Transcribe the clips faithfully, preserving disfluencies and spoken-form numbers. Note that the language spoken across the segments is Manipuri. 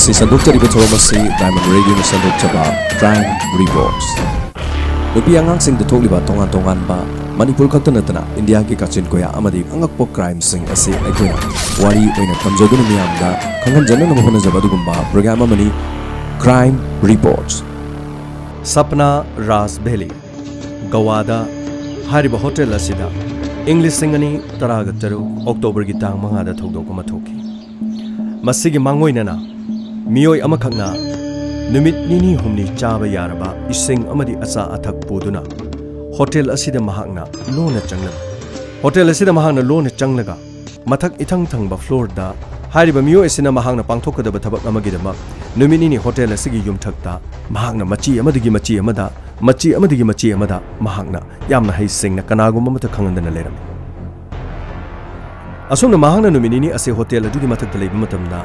ꯁꯤ ꯁꯟꯗꯣꯛꯆꯔꯤꯕ ꯊꯧꯔꯝ ꯑꯁꯤ Diamond Radioꯅ ꯁꯟꯗꯣꯛꯆꯕ Crime Reports꯫ ꯅꯨꯄꯤ ꯑꯉꯥꯡꯁꯤꯡꯗ ꯊꯣꯛꯂꯤꯕ ꯇꯣꯉꯥꯟ ꯇꯣꯉꯥꯟꯕ, ꯃꯅꯤꯄꯨꯔ ꯈꯛꯇ ꯅꯠꯇꯅ ꯏꯟꯗꯤꯌꯥꯒꯤ ꯀꯥꯆꯤꯟ ꯀꯣꯌꯥ ꯑꯃꯗꯤ ꯑꯉꯛꯄ crimeꯁꯤꯡ ꯑꯁꯤ ꯑꯩꯈꯣꯏꯅ ꯋꯥꯔꯤ ꯑꯣꯏꯅ ꯊꯝꯖꯗꯨꯅ ꯃꯤꯌꯥꯝꯗ ꯈꯪꯍꯟꯖꯅꯅꯕ ꯍꯣꯠꯅꯖꯕ ꯑꯗꯨꯒꯨꯝꯕ program ꯑꯃꯅꯤ Crime Reports꯫ ꯁꯄꯅꯥ ꯔꯥꯖ ꯚꯦꯂꯤ, ꯒꯋꯥꯗ ꯍꯥꯏꯔꯤꯕ ꯍꯣꯇꯦꯜ ꯑꯁꯤꯗ ꯏꯪ ꯂꯤꯁꯤꯡ ꯑꯅꯤ ꯇꯔꯥꯒ ꯇꯔꯨꯛ ꯑꯣꯛꯇꯣꯕꯔꯒꯤ ꯇꯥꯡ ꯃꯉꯥꯗ ꯊꯧꯗꯣꯛ ꯑꯃ ꯊꯣꯛꯈꯤ꯫ ꯃꯁꯤꯒꯤ ꯃꯥꯡꯑꯣꯏꯅꯅ ꯃꯤꯑꯣꯏ ꯑꯃꯈꯛꯅ ꯅꯨꯃꯤꯠ ꯅꯤꯅꯤ ꯍꯨꯝꯅꯤ ꯆꯥꯕ ꯌꯥꯔꯕ ꯏꯁꯤꯡ ꯑꯃꯗꯤ ꯑꯆꯥ ꯑꯊꯛ ꯄꯨꯗꯨꯅ ꯍꯣꯇꯦꯜ ꯑꯁꯤꯗ ꯃꯍꯥꯛꯅ ꯂꯣꯟꯅ ꯆꯪꯂꯝꯃꯤ꯫ ꯍꯣꯇꯦꯜ ꯑꯁꯤꯗ ꯃꯍꯥꯛꯅ ꯂꯣꯟꯅ ꯆꯪꯂꯒ ꯃꯊꯛ ꯏꯊꯪ ꯊꯪꯕ floorꯗ ꯍꯥꯏꯔꯤꯕ ꯃꯤꯑꯣꯏ ꯑꯁꯤꯅ ꯃꯍꯥꯛꯅ ꯄꯥꯡꯊꯣꯛꯀꯗꯕ ꯊꯕꯛ ꯑꯃꯒꯤꯗꯃꯛ ꯅꯨꯃꯤꯠ ꯅꯤꯅꯤ ꯍꯣꯇꯦꯜ ꯑꯁꯤꯒꯤ ꯌꯨꯝꯊꯛꯇ ꯃꯍꯥꯛꯅ ꯃꯆꯤ ꯑꯃꯗꯒꯤ ꯃꯆꯤ ꯑꯃꯗ, ꯃꯆꯤ ꯑꯃꯗꯒꯤ ꯃꯆꯤ ꯑꯃꯗ ꯃꯍꯥꯛꯅ ꯌꯥꯝꯅ ꯍꯩꯁꯤꯡꯅ ꯀꯅꯥꯒꯨꯝꯕ ꯑꯃꯠꯇ ꯈꯪꯍꯟꯗꯅ ꯂꯩꯔꯝꯃꯤ꯫ ꯑꯁꯨꯝꯅ ꯃꯍꯥꯛꯅ ꯅꯨꯃꯤꯠ ꯅꯤꯅꯤ ꯑꯁꯤ ꯍꯣꯇꯦꯜ ꯑꯗꯨꯒꯤ ꯃꯊꯛꯇ ꯂꯩꯕ ꯃꯇꯝꯗ,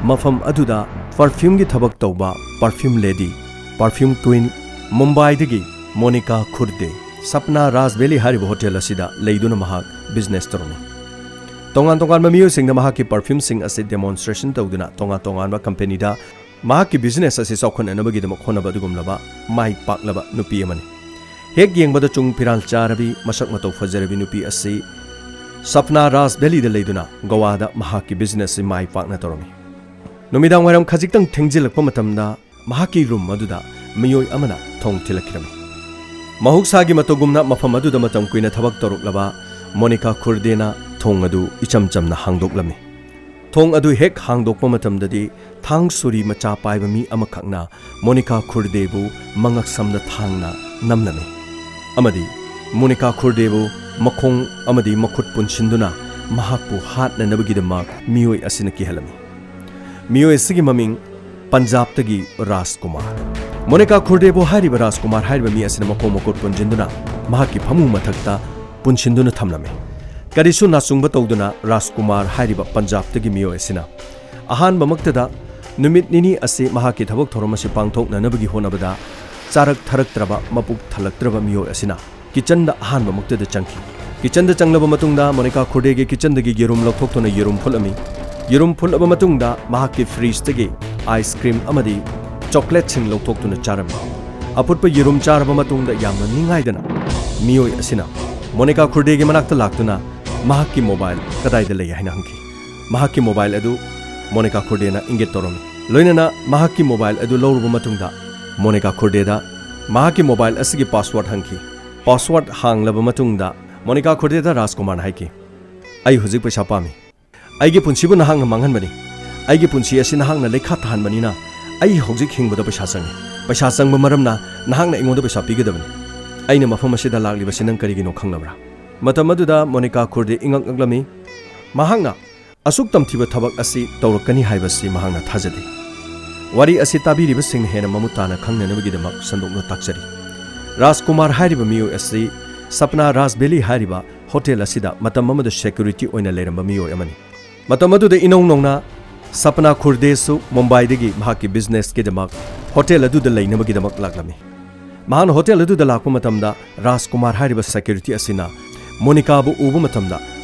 ꯃꯐꯝ ꯑꯗꯨꯗ perfumeꯒꯤ ꯊꯕꯛ ꯇꯧꯕ perfume lady, perfume queen, ꯃꯨꯝꯕꯥꯏꯗꯒꯤ ꯃꯣꯅꯤꯀꯥ ꯈꯨꯔꯗꯦ, ꯁꯄꯅꯥ ꯔꯥꯖ ꯚꯦꯂꯤ ꯍꯥꯏꯔꯤꯕ ꯍꯣꯇꯦꯜ ꯑꯁꯤꯗ ꯂꯩꯗꯨꯅ ꯃꯍꯥꯛ business ꯇꯧꯔꯝꯃꯤ꯫ ꯇꯣꯉꯥꯟ ꯇꯣꯉꯥꯟꯕ ꯃꯤꯑꯣꯏꯁꯤꯡꯗ ꯃꯍꯥꯛꯀꯤ perfumeꯁꯤꯡ ꯑꯁꯤ demonstration ꯇꯧꯗꯨꯅ ꯇꯣꯉꯥꯟ ꯇꯣꯉꯥꯟꯕ companyꯗ ꯃꯍꯥꯛꯀꯤ business ꯑꯁꯤ ꯆꯥꯎꯈꯠꯅꯅꯕꯒꯤꯗꯃꯛ ꯍꯣꯠꯅꯕ ꯑꯗꯨꯒꯨꯝꯂꯕ ꯃꯥꯏ ꯄꯥꯛꯂꯕ ꯅꯨꯄꯤ ꯑꯃꯅꯤ꯫ ꯍꯦꯛ ꯌꯦꯡꯕꯗ ꯆꯨꯡ ꯐꯤꯔꯥꯜ ꯆꯥꯔꯕꯤ, ꯃꯁꯛ ꯃꯇꯧ ꯐꯖꯔꯕꯤ ꯅꯨꯄꯤ ꯑꯁꯤ ꯁꯄꯅꯥ ꯔꯥꯖ ꯚꯦꯂꯤꯗ ꯂꯩꯗꯨꯅ ꯒꯋꯥꯗ ꯃꯍꯥꯛꯀꯤ business ꯑꯁꯤ ꯃꯥꯏ ꯄꯥꯛꯅ ꯇꯧꯔꯝꯃꯤ꯫ ꯅꯨꯃꯤꯗꯥꯡ ꯋꯥꯏꯔꯝ ꯈꯖꯤꯛꯇꯪ ꯊꯦꯡꯖꯤꯜꯂꯛꯄ ꯃꯇꯝꯗ ꯃꯍꯥꯛꯀꯤ room ꯑꯗꯨꯗ ꯃꯤꯑꯣꯏ ꯑꯃꯅ ꯊꯣꯡ ꯊꯤꯜꯂꯛꯈꯤꯔꯝꯃꯤ꯫ ꯃꯍꯧꯁꯥꯒꯤ ꯃꯇꯧꯒꯨꯝꯅ ꯃꯐꯝ ꯑꯗꯨꯗ ꯃꯇꯝ ꯀꯨꯏꯅ ꯊꯕꯛ ꯇꯧꯔꯛꯂꯕ ꯃꯣꯅꯤꯀꯥ ꯈꯨꯔꯗꯦꯅ ꯊꯣꯡ ꯑꯗꯨ ꯏꯆꯝ ꯆꯝꯅ ꯍꯥꯡꯗꯣꯛꯂꯝꯃꯤ꯫ ꯊꯣꯡ ꯑꯗꯨ ꯍꯦꯛ ꯍꯥꯡꯗꯣꯛꯄ ꯃꯇꯝꯗꯗꯤ ꯊꯥꯡ ꯁꯨꯔꯤ ꯃꯆꯥ ꯄꯥꯏꯕ ꯃꯤ ꯑꯃꯈꯛꯅ ꯃꯣꯅꯤꯀꯥ ꯈꯨꯔꯗꯦꯕꯨ ꯃꯉꯛꯁꯝꯗ ꯊꯥꯡꯅ ꯅꯝꯂꯝꯃꯤ ꯑꯃꯗꯤ ꯃꯣꯅꯤꯀꯥ ꯈꯨꯔꯗꯦꯕꯨ ꯃꯈꯣꯡ ꯑꯃꯗꯤ ꯃꯈꯨꯠ ꯄꯨꯟꯁꯤꯟꯗꯨꯅ ꯃꯍꯥꯛꯄꯨ ꯍꯥꯠꯅꯅꯕꯒꯤꯗꯃꯛ ꯃꯤꯑꯣꯏ ꯑꯁꯤꯅ ꯀꯤꯍꯜꯂꯝꯃꯤ꯫ ꯃꯤꯑꯣꯏ ꯑꯁꯤꯒꯤ ꯃꯃꯤꯡ ꯄꯟꯖꯥꯕꯇꯒꯤ ꯔꯥꯖꯀꯨꯃꯥꯔ꯫ ꯃꯣꯅꯤꯀꯥ ꯈꯨꯔꯗꯦꯕꯨ ꯍꯥꯏꯔꯤꯕ ꯔꯥꯖꯀꯨꯃꯥꯔ ꯍꯥꯏꯔꯤꯕ ꯃꯤ ꯑꯁꯤꯅ ꯃꯈꯣꯡ ꯃꯈꯨꯠ ꯄꯨꯟꯁꯤꯟꯗꯨꯅ ꯃꯍꯥꯛꯀꯤ ꯐꯃꯨꯡ ꯃꯊꯛꯇ ꯄꯨꯟꯁꯤꯟꯗꯨꯅ ꯊꯝꯂꯝꯃꯤ꯫ ꯀꯔꯤꯁꯨ ꯅꯥꯆꯨꯡꯕ ꯇꯧꯗꯨꯅ ꯔꯥꯖꯀꯨꯃꯥꯔ ꯍꯥꯏꯔꯤꯕ ꯄꯟꯖꯥꯕꯇꯒꯤ ꯃꯤꯑꯣꯏ ꯑꯁꯤꯅ ꯑꯍꯥꯟꯕꯃꯛꯇꯗ ꯅꯨꯃꯤꯠ ꯅꯤꯅꯤ ꯑꯁꯤ ꯃꯍꯥꯛꯀꯤ ꯊꯕꯛ ꯊꯧꯔꯝ ꯑꯁꯤ ꯄꯥꯡꯊꯣꯛꯅꯅꯕꯒꯤ ꯍꯣꯠꯅꯕꯗ ꯆꯥꯔꯛ ꯊꯔꯛꯇ꯭ꯔꯕ, ꯃꯄꯨꯛ ꯊꯜꯂꯛꯇ꯭ꯔꯕ ꯃꯤꯑꯣꯏ ꯑꯁꯤꯅ kitchenꯗ ꯑꯍꯥꯟꯕꯃꯛꯇꯗ ꯆꯪꯈꯤ꯫ Kitchenꯗ ꯆꯪꯂꯕ ꯃꯇꯨꯡꯗ ꯃꯣꯅꯤꯀꯥ ꯈꯨꯔꯗꯦꯒꯤ kitchenꯗꯒꯤ ꯌꯦꯔꯨꯝ ꯂꯧꯊꯣꯛꯇꯨꯅ ꯌꯦꯔꯨꯝ ꯐꯨꯠꯂꯝꯃꯤ꯫ ꯌꯦꯔꯨꯝ ꯐꯨꯠꯂꯕ ꯃꯇꯨꯡꯗ ꯃꯍꯥꯛꯀꯤ ꯐ꯭ꯔꯤꯖꯇꯒꯤ ꯑꯥꯏꯁ ꯀ꯭ꯔꯤꯝ ꯑꯃꯗꯤ ꯆꯣꯀ꯭ꯂꯦꯠꯁꯤꯡ ꯂꯧꯊꯣꯛꯇꯨꯅ ꯆꯥꯔꯝꯃꯤ꯫ ꯑꯐꯨꯠꯄ ꯌꯦꯔꯨꯝ ꯆꯥꯔꯕ ꯃꯇꯨꯡꯗ ꯌꯥꯝꯅ ꯅꯤꯡꯉꯥꯏꯗꯅ ꯃꯤꯑꯣꯏ ꯑꯁꯤꯅ ꯃꯣꯅꯤꯀꯥ ꯈꯨꯔꯗꯦꯒꯤ ꯃꯅꯥꯛꯇ ꯂꯥꯛꯇꯨꯅ ꯃꯍꯥꯛꯀꯤ ꯃꯣꯕꯥꯏꯜ ꯀꯗꯥꯏꯗ ꯂꯩ ꯍꯥꯏꯅ ꯍꯪꯈꯤ꯫ ꯃꯍꯥꯛꯀꯤ ꯃꯣꯕꯥꯏꯜ ꯑꯗꯨ ꯃꯣꯅꯤꯀꯥ ꯈꯨꯔꯗꯦꯅ ꯏꯪꯒꯤꯠ ꯇꯧꯔꯝꯃꯤ꯫ ꯂꯣꯏꯅꯅ ꯃꯍꯥꯛꯀꯤ ꯃꯣꯕꯥꯏꯜ ꯑꯗꯨ ꯂꯧꯔꯨꯕ ꯃꯇꯨꯡꯗ ꯃꯣꯅꯤꯀꯥ ꯈꯨꯔꯗꯦꯗ ꯃꯍꯥꯛꯀꯤ ꯃꯣꯕꯥꯏꯜ ꯑꯁꯤꯒꯤ ꯄꯥꯁꯋꯥꯔꯗ ꯍꯪꯈꯤ꯫ ꯄꯥꯁꯋꯥꯔꯗ ꯍꯥꯡꯂꯕ ꯃꯇꯨꯡꯗ ꯃꯣꯅꯤꯀꯥ ꯈꯨꯔꯗꯦꯗ ꯔꯥꯖꯀꯨꯃꯥꯔꯅ ꯍꯥꯏꯈꯤ, "ꯑꯩ ꯍꯧꯖꯤꯛ ꯄꯩꯁꯥ ꯄꯥꯝꯃꯤ꯫ ꯑꯩꯒꯤ ꯄꯨꯟꯁꯤꯕꯨ ꯅꯍꯥꯛꯅ ꯃꯥꯡꯍꯟꯕꯅꯤ꯫ ꯑꯩꯒꯤ ꯄꯨꯟꯁꯤ ꯑꯁꯤ ꯅꯍꯥꯛꯅ ꯂꯩꯈꯥ ꯇꯥꯍꯟꯕꯅꯤꯅ ꯑꯩ ꯍꯧꯖꯤꯛ ꯍꯤꯡꯕꯗ ꯄꯩꯁꯥ ꯆꯪꯏ꯫ ꯄꯩꯁꯥ ꯆꯪꯕ ꯃꯔꯝꯅ ꯅꯍꯥꯛꯅ ꯑꯩꯉꯣꯟꯗ ꯄꯩꯁꯥ ꯄꯤꯒꯗꯕꯅꯤ꯫ ꯑꯩꯅ ꯃꯐꯝ ꯑꯁꯤꯗ ꯂꯥꯛꯂꯤꯕꯁꯤ ꯅꯪ ꯀꯔꯤꯒꯤꯅꯣ ꯈꯪꯂꯕ꯭ꯔꯥ?" ꯃꯇꯝ ꯑꯗꯨꯗ ꯃꯣꯅꯤꯀꯥ ꯈꯨꯔꯗꯦ ꯏꯉꯛ ꯉꯛꯂꯝꯃꯤ꯫ ꯃꯍꯥꯛꯅ ꯑꯁꯨꯛ ꯇꯝꯊꯤꯕ ꯊꯕꯛ ꯑꯁꯤ ꯇꯧꯔꯛꯀꯅꯤ ꯍꯥꯏꯕꯁꯤ ꯃꯍꯥꯛꯅ ꯊꯥꯖꯗꯦ꯫ ꯋꯥꯔꯤ ꯑꯁꯤ ꯇꯥꯕꯤꯔꯤꯕꯁꯤꯡꯅ ꯍꯦꯟꯅ ꯃꯃꯨꯠ ꯇꯥꯅ ꯈꯪꯅꯅꯕꯒꯤꯗꯃꯛ ꯁꯟꯗꯣꯛꯅ ꯇꯥꯛꯆꯔꯤ꯫ ꯔꯥꯖꯀꯨꯃꯥꯔ ꯍꯥꯏꯔꯤꯕ ꯃꯤꯑꯣꯏ ꯑꯁꯤ ꯁꯄꯅꯥ ꯔꯥꯖ ꯚꯦꯂꯤ ꯍꯥꯏꯔꯤꯕ ꯍꯣꯇꯦꯜ ꯑꯁꯤꯗ ꯃꯇꯝ ꯑꯃꯗ ꯁꯦꯀ꯭ꯌꯨꯔꯤꯇꯤ ꯑꯣꯏꯅ ꯂꯩꯔꯝꯕ ꯃꯤꯑꯣꯏ ꯑꯃꯅꯤ꯫ ꯃꯇꯝ ꯑꯗꯨꯗ ꯏꯅꯧ ꯅꯧꯅ ꯁꯄꯅꯥ ꯈꯨꯔꯗꯦꯁꯨ ꯃꯨꯝꯕꯥꯏꯗꯒꯤ ꯃꯍꯥꯛꯀꯤ ꯕꯤꯖꯤꯅꯦꯁꯀꯤꯗꯃꯛ ꯍꯣꯇꯦꯜ ꯑꯗꯨꯗ ꯂꯩꯅꯕꯒꯤꯗꯃꯛ ꯂꯥꯛꯂꯝꯃꯤ꯫ ꯃꯍꯥꯛꯅ ꯍꯣꯇꯦꯜ ꯑꯗꯨꯗ ꯂꯥꯛꯄ ꯃꯇꯝꯗ ꯔꯥꯖꯀꯨꯃꯥꯔ ꯍꯥꯏꯔꯤꯕ ꯁꯦꯀ꯭ꯌꯨꯔꯤꯇꯤ ꯑꯁꯤꯅ ꯃꯣꯅꯤꯀꯥꯕꯨ ꯎꯕ ꯃꯇꯝꯗ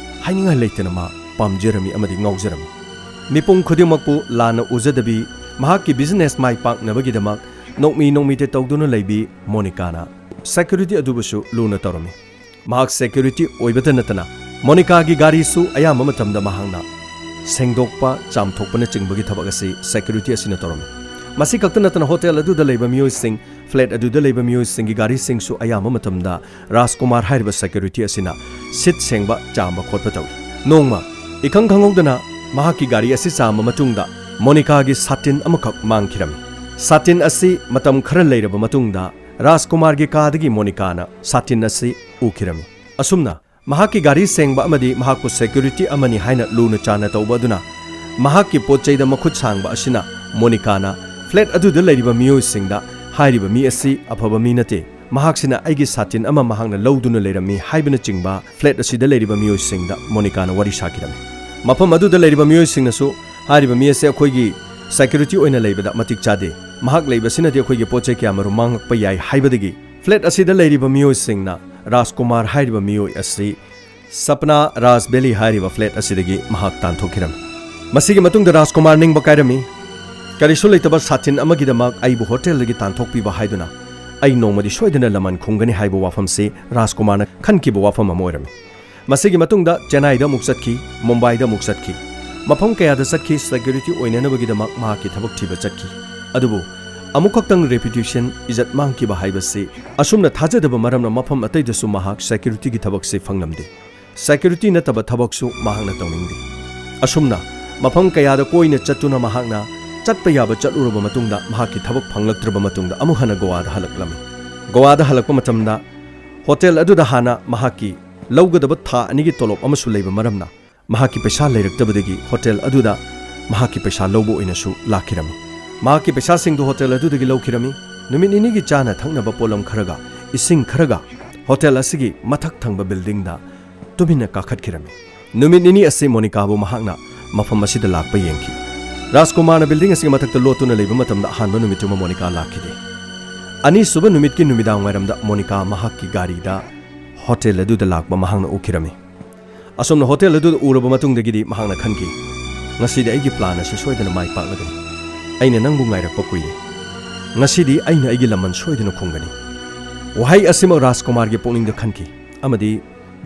ꯍꯥꯏꯅꯤꯡꯉꯥꯏ ꯂꯩꯇꯅ ꯃꯥ ꯄꯥꯝꯖꯔꯝꯃꯤ ꯑꯃꯗꯤ ꯉꯥꯎꯖꯔꯝꯃꯤ꯫ ꯃꯤꯄꯨꯝ ꯈꯨꯗꯤꯡꯃꯛꯄꯨ ꯂꯥꯟꯅ ꯎꯖꯗꯕꯤ, ꯃꯍꯥꯛꯀꯤ ꯕꯤꯖꯤꯅꯦꯁ ꯃꯥꯏ ꯄꯥꯛꯅꯕꯒꯤꯗꯃꯛ ꯅꯣꯛꯃꯤ ꯅꯣꯛꯃꯤꯇ ꯇꯧꯗꯨꯅ ꯂꯩꯕꯤ ꯃꯣꯅꯤꯀꯥꯅ ꯁꯦꯀ꯭ꯌꯨꯔꯤꯇꯤ ꯑꯗꯨꯕꯨꯁꯨ ꯂꯨꯅ ꯇꯧꯔꯝꯃꯤ꯫ ꯃꯍꯥꯛ ꯁꯦꯀ꯭ꯌꯨꯔꯤꯇꯤ ꯑꯣꯏꯕꯇ ꯅꯠꯇꯅ ꯃꯣꯅꯤꯀꯥꯒꯤ ꯒꯥꯔꯤꯁꯨ ꯑꯌꯥꯝꯕ ꯃꯇꯝꯗ ꯃꯍꯥꯛꯅ ꯁꯦꯡꯗꯣꯛꯄ, ꯆꯥꯝꯊꯣꯛꯄꯅꯆꯤꯡꯕꯒꯤ ꯊꯕꯛ ꯑꯁꯤ ꯁꯦꯀ꯭ꯌꯨꯔꯤꯇꯤ ꯑꯁꯤꯅ ꯇꯧꯔꯝꯃꯤ꯫ ꯃꯁꯤ ꯈꯛꯇ ꯅꯠꯇꯅ ꯍꯣꯇꯦꯜ ꯑꯗꯨꯗ ꯂꯩꯕ ꯃꯤꯑꯣꯏꯁꯤꯡ, ꯐ꯭ꯂꯦꯠ ꯑꯗꯨꯗ ꯂꯩꯕ ꯃꯤꯑꯣꯏꯁꯤꯡꯒꯤ ꯒꯥꯔꯤꯁꯤꯡꯁꯨ ꯑꯌꯥꯝꯕ ꯃꯇꯝꯗ ꯔꯥꯖꯀꯨꯃꯥꯔ ꯍꯥꯏꯔꯤꯕ ꯁꯦꯀ꯭ꯌꯨꯔꯤꯇꯤ ꯑꯁꯤꯅ ꯁꯤꯠ ꯁꯦꯡꯕ, ꯆꯥꯝꯕ ꯈꯣꯠꯄ ꯇꯧꯏ꯫ ꯅꯣꯡꯃ ꯏꯈꯪ ꯈꯪꯍꯧꯗꯅ ꯃꯍꯥꯛꯀꯤ ꯒꯥꯔꯤ ꯑꯁꯤ ꯆꯥꯝꯕ ꯃꯇꯨꯡꯗ ꯃꯣꯅꯤꯀꯥꯒꯤ ꯁꯥꯇꯤꯟ ꯑꯃꯈꯛ ꯃꯥꯡꯈꯤꯔꯝꯃꯤ꯫ ꯁꯥꯇꯤꯟ ꯑꯁꯤ ꯃꯇꯝ ꯈꯔ ꯂꯩꯔꯕ ꯃꯇꯨꯡꯗ ꯔꯥꯖꯀꯨꯃꯥꯔꯒꯤ ꯀꯥꯗꯒꯤ ꯃꯣꯅꯤꯀꯥꯅ ꯁꯥꯇꯤꯟ ꯑꯁꯤ ꯎꯈꯤꯔꯝꯃꯤ꯫ ꯑꯁꯨꯝꯅ ꯃꯍꯥꯛꯀꯤ ꯒꯥꯔꯤ ꯁꯦꯡꯕ ꯑꯃꯗꯤ ꯃꯍꯥꯛꯄꯨ ꯁꯦꯀ꯭ꯌꯨꯔꯤꯇꯤ ꯑꯃꯅꯤ ꯍꯥꯏꯅ ꯂꯨꯅ ꯆꯥꯟꯅ ꯇꯧꯕ ꯑꯗꯨꯅ ꯃꯍꯥꯛꯀꯤ ꯄꯣꯠ ꯆꯩꯗ ꯃꯈꯨꯠ ꯁꯥꯡꯕ ꯑꯁꯤꯅ ꯃꯣꯅꯤꯀꯥꯅ ꯐ꯭ꯂꯦꯠ ꯑꯗꯨꯗ ꯂꯩꯔꯤꯕ ꯃꯤꯑꯣꯏꯁꯤꯡꯗ ꯍꯥꯏꯔꯤꯕ ꯃꯤ ꯑꯁꯤ ꯑꯐꯕ ꯃꯤ ꯅꯠꯇꯦ, ꯃꯍꯥꯛꯁꯤꯅ ꯑꯩꯒꯤ ꯁꯥꯇꯤꯟ ꯑꯃ ꯃꯍꯥꯛꯅ ꯂꯧꯗꯨꯅ ꯂꯩꯔꯝꯃꯤ ꯍꯥꯏꯕꯅꯆꯤꯡꯕ ꯐ꯭ꯂꯦꯠ ꯑꯁꯤꯗ ꯂꯩꯔꯤꯕ ꯃꯤꯑꯣꯏꯁꯤꯡꯗ ꯃꯣꯅꯤꯀꯥꯅ ꯋꯥꯔꯤ ꯁꯥꯈꯤꯔꯝꯃꯤ꯫ ꯃꯐꯝ ꯑꯗꯨꯗ ꯂꯩꯔꯤꯕ ꯃꯤꯑꯣꯏꯁꯤꯡꯅꯁꯨ ꯍꯥꯏꯔꯤꯕ ꯃꯤ ꯑꯁꯤ ꯑꯩꯈꯣꯏꯒꯤ ꯁꯦꯀ꯭ꯌꯨꯔꯤꯇꯤ ꯑꯣꯏꯅ ꯂꯩꯕꯗ ꯃꯇꯤꯛ ꯆꯥꯗꯦ, ꯃꯍꯥꯛ ꯂꯩꯕꯁꯤꯅꯗꯤ ꯑꯩꯈꯣꯏꯒꯤ ꯄꯣꯠ ꯆꯩ ꯀꯌꯥꯃꯔꯨꯝ ꯃꯥꯡꯂꯛꯄ ꯌꯥꯏ ꯍꯥꯏꯕꯗꯒꯤ ꯐ꯭ꯂꯦꯠ ꯑꯁꯤꯗ ꯂꯩꯔꯤꯕ ꯃꯤꯑꯣꯏꯁꯤꯡꯅ ꯔꯥꯖꯀꯨꯃꯥꯔ ꯍꯥꯏꯔꯤꯕ ꯃꯤꯑꯣꯏ ꯑꯁꯤ ꯁꯄꯅꯥ ꯔꯥꯖ ꯚꯦꯂꯤ ꯍꯥꯏꯔꯤꯕ ꯐ꯭ꯂꯦꯠ ꯑꯁꯤꯗꯒꯤ ꯃꯍꯥꯛ ꯇꯥꯟꯊꯣꯛꯈꯤꯔꯝꯃꯤ꯫ ꯃꯁꯤꯒꯤ ꯃꯇꯨꯡꯗ ꯔꯥꯖꯀꯨꯃꯥꯔ ꯅꯤꯡꯕ ꯀꯥꯏꯔꯝꯃꯤ꯫ ꯀꯔꯤꯁꯨ ꯂꯩꯇꯕ ꯁꯥꯇꯤꯟ ꯑꯃꯒꯤꯗꯃꯛ ꯑꯩꯕꯨ ꯍꯣꯇꯦꯜꯗꯒꯤ ꯇꯥꯟꯊꯣꯛꯄꯤꯕ ꯍꯥꯏꯗꯨꯅ ꯑꯩ ꯅꯣꯡꯃꯗꯤ ꯁꯣꯏꯗꯅ ꯂꯃꯟ ꯈꯨꯝꯒꯅꯤ ꯍꯥꯏꯕ ꯋꯥꯐꯝꯁꯤ ꯔꯥꯖꯀꯨꯃꯥꯔꯅ ꯈꯟꯈꯤꯕ ꯋꯥꯐꯝ ꯑꯃ ꯑꯣꯏꯔꯝꯃꯤ꯫ ꯃꯁꯤꯒꯤ ꯃꯇꯨꯡꯗ ꯆꯦꯟꯅꯥꯏꯗ ꯑꯃꯨꯛ ꯆꯠꯈꯤ, ꯃꯨꯝꯕꯥꯏꯗ ꯑꯃꯨꯛ ꯆꯠꯈꯤ, ꯃꯐꯝ ꯀꯌꯥꯗ ꯆꯠꯈꯤ, ꯁꯦꯀ꯭ꯌꯨꯔꯤꯇꯤ ꯑꯣꯏꯅꯅꯕꯒꯤꯗꯃꯛ ꯃꯍꯥꯛꯀꯤ ꯊꯕꯛ ꯊꯤꯕ ꯆꯠꯈꯤ꯫ ꯑꯗꯨꯕꯨ ꯑꯃꯨꯛꯈꯛꯇꯪ ꯔꯦꯄ꯭ꯌꯨꯇꯦꯁꯟ, ꯏꯖꯠ ꯃꯥꯡꯈꯤꯕ ꯍꯥꯏꯕꯁꯤ ꯑꯁꯨꯝꯅ ꯊꯥꯖꯗꯕ ꯃꯔꯝꯅ ꯃꯐꯝ ꯑꯇꯩꯗꯁꯨ ꯃꯍꯥꯛ ꯁꯦꯀ꯭ꯌꯨꯔꯤꯇꯤꯒꯤ ꯊꯕꯛꯁꯤ ꯐꯪꯂꯝꯗꯦ꯫ ꯁꯦꯀ꯭ꯌꯨꯔꯤꯇꯤ ꯅꯠꯇꯕ ꯊꯕꯛꯁꯨ ꯃꯍꯥꯛꯅ ꯇꯧꯅꯤꯡꯗꯦ꯫ ꯑꯁꯨꯝꯅ ꯃꯐꯝ ꯀꯌꯥꯗ ꯀꯣꯏꯅ ꯆꯠꯇꯨꯅ ꯃꯍꯥꯛꯅ ꯆꯠꯄ ꯌꯥꯕ ꯆꯠꯂꯨꯔꯕ ꯃꯇꯨꯡꯗ ꯃꯍꯥꯛꯀꯤ ꯊꯕꯛ ꯐꯪꯂꯛꯇ꯭ꯔꯕ ꯃꯇꯨꯡꯗ ꯑꯃꯨꯛ ꯍꯟꯅ ꯒꯣꯋꯥꯗ ꯍꯜꯂꯛꯂꯝꯃꯤ꯫ ꯒꯣꯋꯥꯗ ꯍꯜꯂꯛꯄ ꯃꯇꯝꯗ ꯍꯣꯇꯦꯜ ꯑꯗꯨꯗ ꯍꯥꯟꯅ ꯃꯍꯥꯛꯀꯤ ꯂꯧꯒꯗꯕ ꯊꯥ ꯑꯅꯤꯒꯤ ꯇꯣꯂꯣꯞ ꯑꯃꯁꯨ ꯂꯩꯕ ꯃꯔꯝꯅ ꯃꯍꯥꯛꯀꯤ ꯄꯩꯁꯥ ꯂꯩꯔꯛꯇꯕꯗꯒꯤ ꯍꯣꯇꯦꯜ ꯑꯗꯨꯗ ꯃꯍꯥꯛꯀꯤ ꯄꯩꯁꯥ ꯂꯧꯕ ꯑꯣꯏꯅꯁꯨ ꯂꯥꯛꯈꯤꯔꯝꯃꯤ꯫ ꯃꯍꯥꯛꯀꯤ ꯄꯩꯁꯥꯁꯤꯡꯗꯨ ꯍꯣꯇꯦꯜ ꯑꯗꯨꯗꯒꯤ ꯂꯧꯈꯤꯔꯝꯃꯤ꯫ ꯅꯨꯃꯤꯠ ꯅꯤꯅꯤꯒꯤ ꯆꯥꯅ ꯊꯛꯅꯕ ꯄꯣꯠꯂꯝ ꯈꯔꯒ ꯏꯁꯤꯡ ꯈꯔꯒ ꯍꯣꯇꯦꯜ ꯑꯁꯤꯒꯤ ꯃꯊꯛ ꯊꯪꯕ ꯕꯤꯜꯗꯤꯡꯗ ꯇꯨꯃꯤꯟꯅ ꯀꯥꯈꯠꯈꯤꯔꯝꯃꯤ꯫ ꯅꯨꯃꯤꯠ ꯅꯤꯅꯤ ꯑꯁꯤ ꯃꯣꯅꯤꯀꯥꯕꯨ ꯃꯍꯥꯛꯅ ꯃꯐꯝ ꯑꯁꯤꯗ ꯂꯥꯛꯄ ꯌꯦꯡꯈꯤ꯫ ꯔꯥꯖꯀꯨꯃꯥꯔꯅ ꯕꯤꯜꯗꯤꯡ ꯑꯁꯤꯒꯤ ꯃꯊꯛꯇ ꯂꯣꯠꯇꯨꯅ ꯂꯩꯕ ꯃꯇꯝꯗ ꯑꯍꯥꯟꯕ ꯅꯨꯃꯤꯠꯇꯨꯃ ꯃꯣꯅꯤꯀꯥ ꯂꯥꯛꯈꯤꯗꯦ꯫ ꯑꯅꯤꯁꯨꯕ ꯅꯨꯃꯤꯠꯀꯤ ꯅꯨꯃꯤꯗꯥꯡ ꯋꯥꯏꯔꯝꯗ ꯃꯣꯅꯤꯀꯥ ꯃꯍꯥꯛꯀꯤ ꯒꯥꯔꯤꯗ ꯍꯣꯇꯦꯜ ꯑꯗꯨꯗ ꯂꯥꯛꯄ ꯃꯍꯥꯛꯅ ꯎꯈꯤꯔꯝꯃꯤ꯫ ꯑꯁꯨꯝꯅ ꯍꯣꯇꯦꯜ ꯑꯗꯨꯗ ꯎꯔꯕ ꯃꯇꯨꯡꯗꯒꯤꯗꯤ ꯃꯍꯥꯛꯅ ꯈꯟꯈꯤ, "ꯉꯁꯤꯗꯤ ꯑꯩꯒꯤ ꯄ꯭ꯂꯥꯟ ꯑꯁꯤ ꯁꯣꯏꯗꯅ ꯃꯥꯏ ꯄꯥꯛꯂꯒꯅꯤ꯫ ꯑꯩꯅ ꯅꯪꯕꯨ ꯉꯥꯏꯔꯛꯄ ꯀꯨꯏꯔꯦ꯫ ꯉꯁꯤꯗꯤ ꯑꯩꯅ ꯑꯩꯒꯤ ꯂꯃꯟ ꯁꯣꯏꯗꯅ ꯈꯨꯝꯒꯅꯤ"꯫ ꯋꯥꯍꯩ ꯑꯁꯤꯃꯛ ꯔꯥꯖꯀꯨꯃꯥꯔꯒꯤ ꯄꯨꯛꯅꯤꯡꯗ ꯈꯟꯈꯤ ꯑꯃꯗꯤ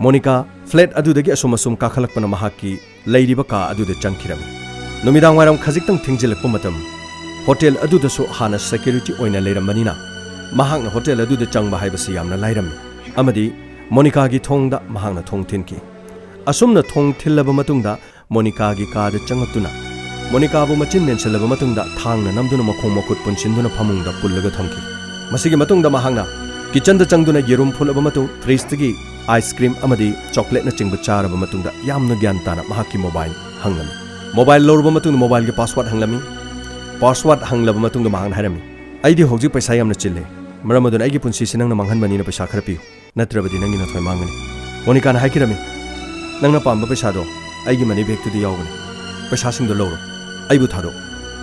ꯃꯣꯅꯤꯀꯥ ꯐ꯭ꯂꯦꯠ ꯑꯗꯨꯗꯒꯤ ꯑꯁꯨꯝ ꯑꯁꯨꯝ ꯀꯥꯈꯠꯂꯛꯄꯅ ꯃꯍꯥꯛꯀꯤ ꯂꯩꯔꯤꯕ ꯀꯥ ꯑꯗꯨꯗ ꯆꯪꯈꯤꯔꯝꯃꯤ꯫ ꯅꯨꯃꯤꯗꯥꯡ ꯋꯥꯏꯔꯝ ꯈꯖꯤꯛꯇꯪ ꯊꯦꯡꯖꯤꯜꯂꯛꯄ ꯃꯇꯝ, ꯍꯣꯇꯦꯜ ꯑꯗꯨꯗꯁꯨ ꯍꯥꯟꯅ ꯁꯦꯀ꯭ꯌꯨꯔꯤꯇꯤ ꯑꯣꯏꯅ ꯂꯩꯔꯝꯕꯅꯤꯅ ꯃꯍꯥꯛꯅ ꯍꯣꯇꯦꯜ ꯑꯗꯨꯗ ꯆꯪꯕ ꯍꯥꯏꯕꯁꯤ ꯌꯥꯝꯅ ꯂꯥꯏꯔꯝꯃꯤ ꯑꯃꯗꯤ ꯃꯣꯅꯤꯀꯥꯒꯤ ꯊꯣꯡꯗ ꯃꯍꯥꯛꯅ ꯊꯣꯡ ꯊꯤꯟꯈꯤ꯫ ꯑꯁꯨꯝꯅ ꯊꯣꯡ ꯊꯤꯜꯂꯕ ꯃꯇꯨꯡꯗ ꯃꯣꯅꯤꯀꯥꯒꯤ ꯀꯥꯗ ꯆꯪꯉꯛꯇꯨꯅ ꯃꯣꯅꯤꯀꯥꯕꯨ ꯃꯆꯤꯟ ꯃꯦꯟꯁꯤꯜꯂꯕ ꯃꯇꯨꯡꯗ ꯊꯥꯡꯅ ꯅꯝꯗꯨꯅ ꯃꯈꯣꯡ ꯃꯈꯨꯠ ꯄꯨꯟꯁꯤꯟꯗꯨꯅ ꯐꯃꯨꯡꯗ ꯄꯨꯜꯂꯒ ꯊꯝꯈꯤ꯫ ꯃꯁꯤꯒꯤ ꯃꯇꯨꯡꯗ ꯃꯍꯥꯛꯅ ꯀꯤꯆꯟꯗ ꯆꯪꯗꯨꯅ ꯌꯦꯔꯨꯝ ꯐꯨꯠꯂꯕ ꯃꯇꯨꯡ ꯐ꯭ꯔꯤꯖꯇꯒꯤ ꯑꯥꯏꯁ ꯀ꯭ꯔꯤꯝ ꯑꯃꯗꯤ ꯆꯣꯀ꯭ꯂꯦꯠꯅꯆꯤꯡꯕ ꯆꯥꯔꯕ ꯃꯇꯨꯡꯗ ꯌꯥꯝꯅ ꯒ꯭ꯌꯥꯟ ꯇꯥꯅ ꯃꯍꯥꯛꯀꯤ ꯃꯣꯕꯥꯏꯜ ꯍꯪꯂꯝꯃꯤ꯫ ꯃꯣꯕꯥꯏꯜ ꯂꯧꯔꯕ ꯃꯇꯨꯡꯗ ꯃꯣꯕꯥꯏꯜꯒꯤ ꯄꯥꯁꯋꯥꯔꯗ ꯍꯪꯂꯝꯃꯤ꯫ ꯄꯥꯁꯋꯥꯔꯗ ꯍꯪꯂꯕ ꯃꯇꯨꯡꯗ ꯃꯍꯥꯛꯅ ꯍꯥꯏꯔꯝꯃꯤ, "ꯑꯩꯗꯤ ꯍꯧꯖꯤꯛ ꯄꯩꯁꯥ ꯌꯥꯝꯅ ꯆꯤꯜꯂꯦ, ꯃꯔꯝ ꯑꯗꯨꯅ ꯑꯩꯒꯤ ꯄꯨꯟꯁꯤꯁꯤ ꯅꯪꯅ ꯃꯥꯡꯍꯟꯕꯅꯤꯅ ꯄꯩꯁꯥ ꯈꯔ ꯄꯤꯌꯨ, ꯅꯠꯇ꯭ꯔꯕꯗꯤ ꯅꯪꯒꯤ ꯅꯊꯣꯏ ꯃꯥꯡꯒꯅꯤ"꯫ ꯃꯣꯅꯤꯀꯥꯅ ꯍꯥꯏꯈꯤꯔꯝꯃꯤ, "ꯅꯪꯅ ꯄꯥꯝꯕ ꯄꯩꯁꯥꯗꯣ ꯑꯩꯒꯤ ꯃꯅꯤ ꯕꯦꯒꯇꯨꯗ ꯌꯥꯎꯕꯅꯤ꯫ ꯄꯩꯁꯥꯁꯤꯡꯗꯣ ꯂꯧꯔꯣ, ꯑꯩꯕꯨ ꯊꯥꯗꯣꯛ"꯫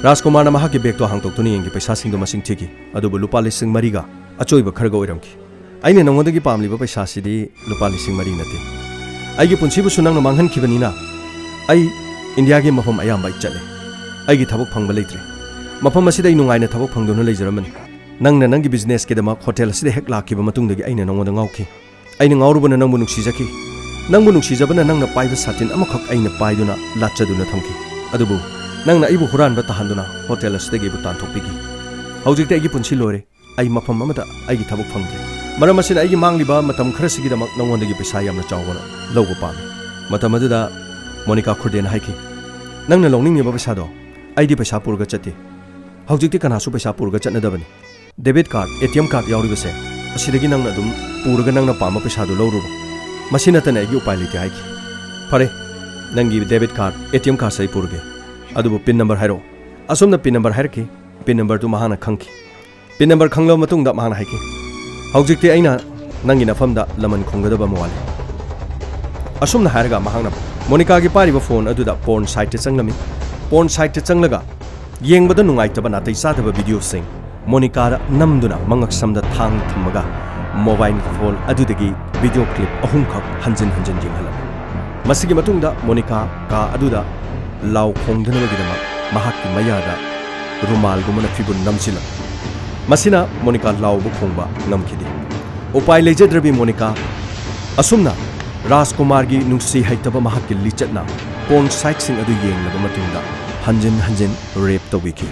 ꯔꯥꯖꯀꯨꯃꯥꯔꯅ ꯃꯍꯥꯛꯀꯤ ꯕꯦꯒꯇꯣ ꯍꯥꯡꯗꯣꯛꯇꯨꯅ ꯌꯦꯡꯈꯤ, ꯄꯩꯁꯥꯁꯤꯡꯗꯣ ꯃꯁꯤꯡ ꯊꯤꯈꯤ, ꯑꯗꯨꯕꯨ ꯂꯨꯄꯥ ꯂꯤꯁꯤꯡ ꯃꯔꯤꯒ ꯑꯆꯣꯏꯕ ꯈꯔꯒ ꯑꯣꯏꯔꯝꯈꯤ꯫ "ꯑꯩꯅ ꯅꯉꯣꯟꯗꯒꯤ ꯄꯥꯝꯂꯤꯕ ꯄꯩꯁꯥꯁꯤꯗꯤ ꯂꯨꯄꯥ ꯂꯤꯁꯤꯡ ꯃꯔꯤ ꯅꯠꯇꯦ꯫ ꯑꯩꯒꯤ ꯄꯨꯟꯁꯤꯕꯨꯁꯨ ꯅꯪꯅ ꯃꯥꯡꯍꯟꯈꯤꯕꯅꯤꯅ ꯑꯩ ꯏꯟꯗꯤꯌꯥꯒꯤ ꯃꯐꯝ ꯑꯌꯥꯝꯕ ꯑꯩ ꯆꯠꯂꯦ꯫ ꯑꯩꯒꯤ ꯊꯕꯛ ꯐꯪꯕ ꯂꯩꯇ꯭ꯔꯦ꯫ ꯃꯐꯝ ꯑꯁꯤꯗ ꯑꯩ ꯅꯨꯡꯉꯥꯏꯅ ꯊꯕꯛ ꯐꯪꯗꯨꯅ ꯂꯩꯖꯔꯝꯕꯅꯤ꯫ ꯅꯪꯅ ꯅꯪꯒꯤ ꯕꯤꯖꯤꯅꯦꯁꯀꯤꯗꯃꯛ ꯍꯣꯇꯦꯜ ꯑꯁꯤꯗ ꯍꯦꯛ ꯂꯥꯛꯈꯤꯕ ꯃꯇꯨꯡꯗꯒꯤ ꯑꯩꯅ ꯅꯉꯣꯟꯗ ꯉꯥꯎꯈꯤ꯫ ꯑꯩꯅ ꯉꯥꯎꯔꯨꯕꯅ ꯅꯪꯕꯨ ꯅꯨꯡꯁꯤꯖꯈꯤ꯫ ꯅꯪꯕꯨ ꯅꯨꯡꯁꯤꯖꯕꯅ ꯅꯪꯅ ꯄꯥꯏꯕ ꯁꯥꯇꯤꯟ ꯑꯃꯈꯛ ꯑꯩꯅ ꯄꯥꯏꯗꯨꯅ ꯂꯥꯠꯆꯗꯨꯅ ꯊꯝꯈꯤ꯫ ꯑꯗꯨꯕꯨ ꯅꯪꯅ ꯑꯩꯕꯨ ꯍꯨꯔꯥꯟꯕ ꯇꯥꯍꯟꯗꯨꯅ ꯍꯣꯇꯦꯜ ꯑꯁꯤꯗꯒꯤ ꯑꯩꯕꯨ ꯇꯥꯟꯊꯣꯛꯄꯤꯈꯤ꯫ ꯍꯧꯖꯤꯛꯇꯤ ꯑꯩꯒꯤ ꯄꯨꯟꯁꯤ ꯂꯣꯏꯔꯦ꯫ ꯑꯩ ꯃꯐꯝ ꯑꯃꯗ ꯑꯩꯒꯤ ꯊꯕꯛ ꯐꯪꯗ꯭ꯔꯦ꯫ ꯃꯔꯝ ꯑꯁꯤꯅ ꯑꯩꯒꯤ ꯃꯥꯡꯂꯤꯕ ꯃꯇꯝ ꯈꯔꯁꯤꯒꯤꯗꯃꯛ ꯅꯉꯣꯟꯗꯒꯤ ꯄꯩꯁꯥ ꯌꯥꯝꯅ ꯆꯥꯎꯕ ꯂꯧꯕ ꯄꯥꯝꯃꯤ꯫ ꯃꯇꯝ ꯑꯗꯨꯗ ꯃꯣꯅꯤꯀꯥ ꯈꯨꯔꯗꯦꯅ ꯍꯥꯏꯈꯤ, "ꯅꯪꯅ ꯂꯧꯅꯤꯡꯉꯤꯕ ꯄꯩꯁꯥꯗꯣ ꯑꯩꯗꯤ ꯄꯩꯁꯥ ꯄꯨꯔꯒ ꯆꯠꯇꯦ꯫ ꯍꯧꯖꯤꯛꯇꯤ ꯀꯅꯥꯁꯨ ꯄꯩꯁꯥ ꯄꯨꯔꯒ ꯆꯠꯅꯗꯕꯅꯤ꯫ Debit card, A T M card ꯌꯥꯎꯔꯤꯕꯁꯦ, ꯑꯁꯤꯗꯒꯤ ꯅꯪꯅ ꯑꯗꯨꯝ ꯄꯨꯔꯒ ꯅꯪꯅ ꯄꯥꯝꯕ ꯄꯩꯁꯥꯗꯨ ꯂꯧꯔꯨꯔꯣ꯫ ꯃꯁꯤ ꯅꯠꯇꯅ ꯑꯩꯒꯤ ꯎꯄꯥꯏ ꯂꯩꯇꯦ" ꯍꯥꯏꯈꯤ꯫ "ꯐꯔꯦ, ꯅꯪꯒꯤ debit card, A T M ꯀꯥꯔꯗꯁꯦ ꯑꯩ ꯄꯨꯔꯒꯦ, ꯑꯗꯨꯕꯨ ꯄꯤꯟ ꯅꯝꯕꯔ ꯍꯥꯏꯔꯛꯑꯣ"꯫ ꯑꯁꯨꯝꯅ ꯄꯤꯟ ꯅꯝꯕꯔ ꯍꯥꯏꯔꯛꯈꯤ꯫ ꯄꯤꯟ ꯅꯝꯕꯔꯗꯨ ꯃꯍꯥꯛꯅ ꯈꯪꯈꯤ꯫ ꯄꯤꯟ ꯅꯝꯕꯔ ꯈꯪꯂꯕ ꯃꯇꯨꯡꯗ ꯃꯍꯥꯛꯅ ꯍꯥꯏꯈꯤ, "ꯍꯧꯖꯤꯛꯇꯤ ꯑꯩꯅ ꯅꯪꯒꯤ ꯅꯐꯝꯗ ꯂꯃꯟ ꯈꯣꯝꯒꯗꯕ ꯑꯃ ꯋꯥꯠꯂꯤ"꯫ ꯑꯁꯨꯝꯅ ꯍꯥꯏꯔꯒ ꯃꯍꯥꯛꯅ ꯃꯣꯅꯤꯀꯥꯒꯤ ꯄꯥꯏꯔꯤꯕ ꯐꯣꯟ ꯑꯗꯨꯗ ꯄꯣꯔꯟ ꯁꯥꯏꯠꯇ ꯆꯪꯂꯝꯃꯤ꯫ ꯄꯣꯔꯟ ꯁꯥꯏꯠꯇ ꯆꯪꯂꯒ ꯌꯦꯡꯕꯗ ꯅꯨꯡꯉꯥꯏꯇꯕ ꯅꯥꯇꯩ ꯆꯥꯗꯕ ꯚꯤꯗꯤꯑꯣꯁꯤꯡ ꯃꯣꯅꯤꯀꯥꯗ ꯅꯝꯗꯨꯅ ꯃꯉꯛꯁꯝꯗ ꯊꯥꯡ ꯊꯝꯃꯒ ꯃꯣꯕꯥꯏꯜ ꯐꯣꯟ ꯑꯗꯨꯗꯒꯤ ꯚꯤꯗꯤꯑꯣ ꯀ꯭ꯂꯤꯞ ꯑꯍꯨꯝꯈꯛ ꯍꯟꯖꯤꯟ ꯍꯟꯖꯤꯟ ꯌꯦꯡꯍꯜꯂꯝꯃꯤ꯫ ꯃꯁꯤꯒꯤ ꯃꯇꯨꯡꯗ ꯃꯣꯅꯤꯀꯥ ꯀꯥ ꯑꯗꯨꯗ ꯂꯥꯎ ꯈꯣꯡꯗꯅꯕꯒꯤꯗꯃꯛ ꯃꯍꯥꯛꯀꯤ ꯃꯌꯥꯗ ꯔꯨꯃꯥꯜꯒꯨꯝꯕꯅ ꯐꯤꯕꯨꯟ ꯅꯝꯁꯤꯜꯂꯝꯃꯤ꯫ ꯃꯁꯤꯅ ꯃꯣꯅꯤꯀꯥ ꯂꯥꯎꯕ ꯈꯣꯡꯕ ꯉꯝꯈꯤꯗꯦ꯫ ꯎꯄꯥꯏ ꯂꯩꯖꯗ꯭ꯔꯕꯤ ꯃꯣꯅꯤꯀꯥ ꯑꯁꯨꯝꯅ ꯔꯥꯖꯀꯨꯃꯥꯔꯒꯤ ꯅꯨꯡꯁꯤ ꯍꯩꯇꯕ ꯃꯍꯥꯛꯀꯤ ꯂꯤꯆꯠꯅ ꯄꯣꯔꯟ ꯁꯥꯏꯠꯁꯤꯡ ꯑꯗꯨ ꯌꯦꯡꯂꯕ ꯃꯇꯨꯡꯗ ꯍꯟꯖꯤꯟ ꯍꯟꯖꯤꯟ ꯔꯦꯞ ꯇꯧꯕꯤꯈꯤ꯫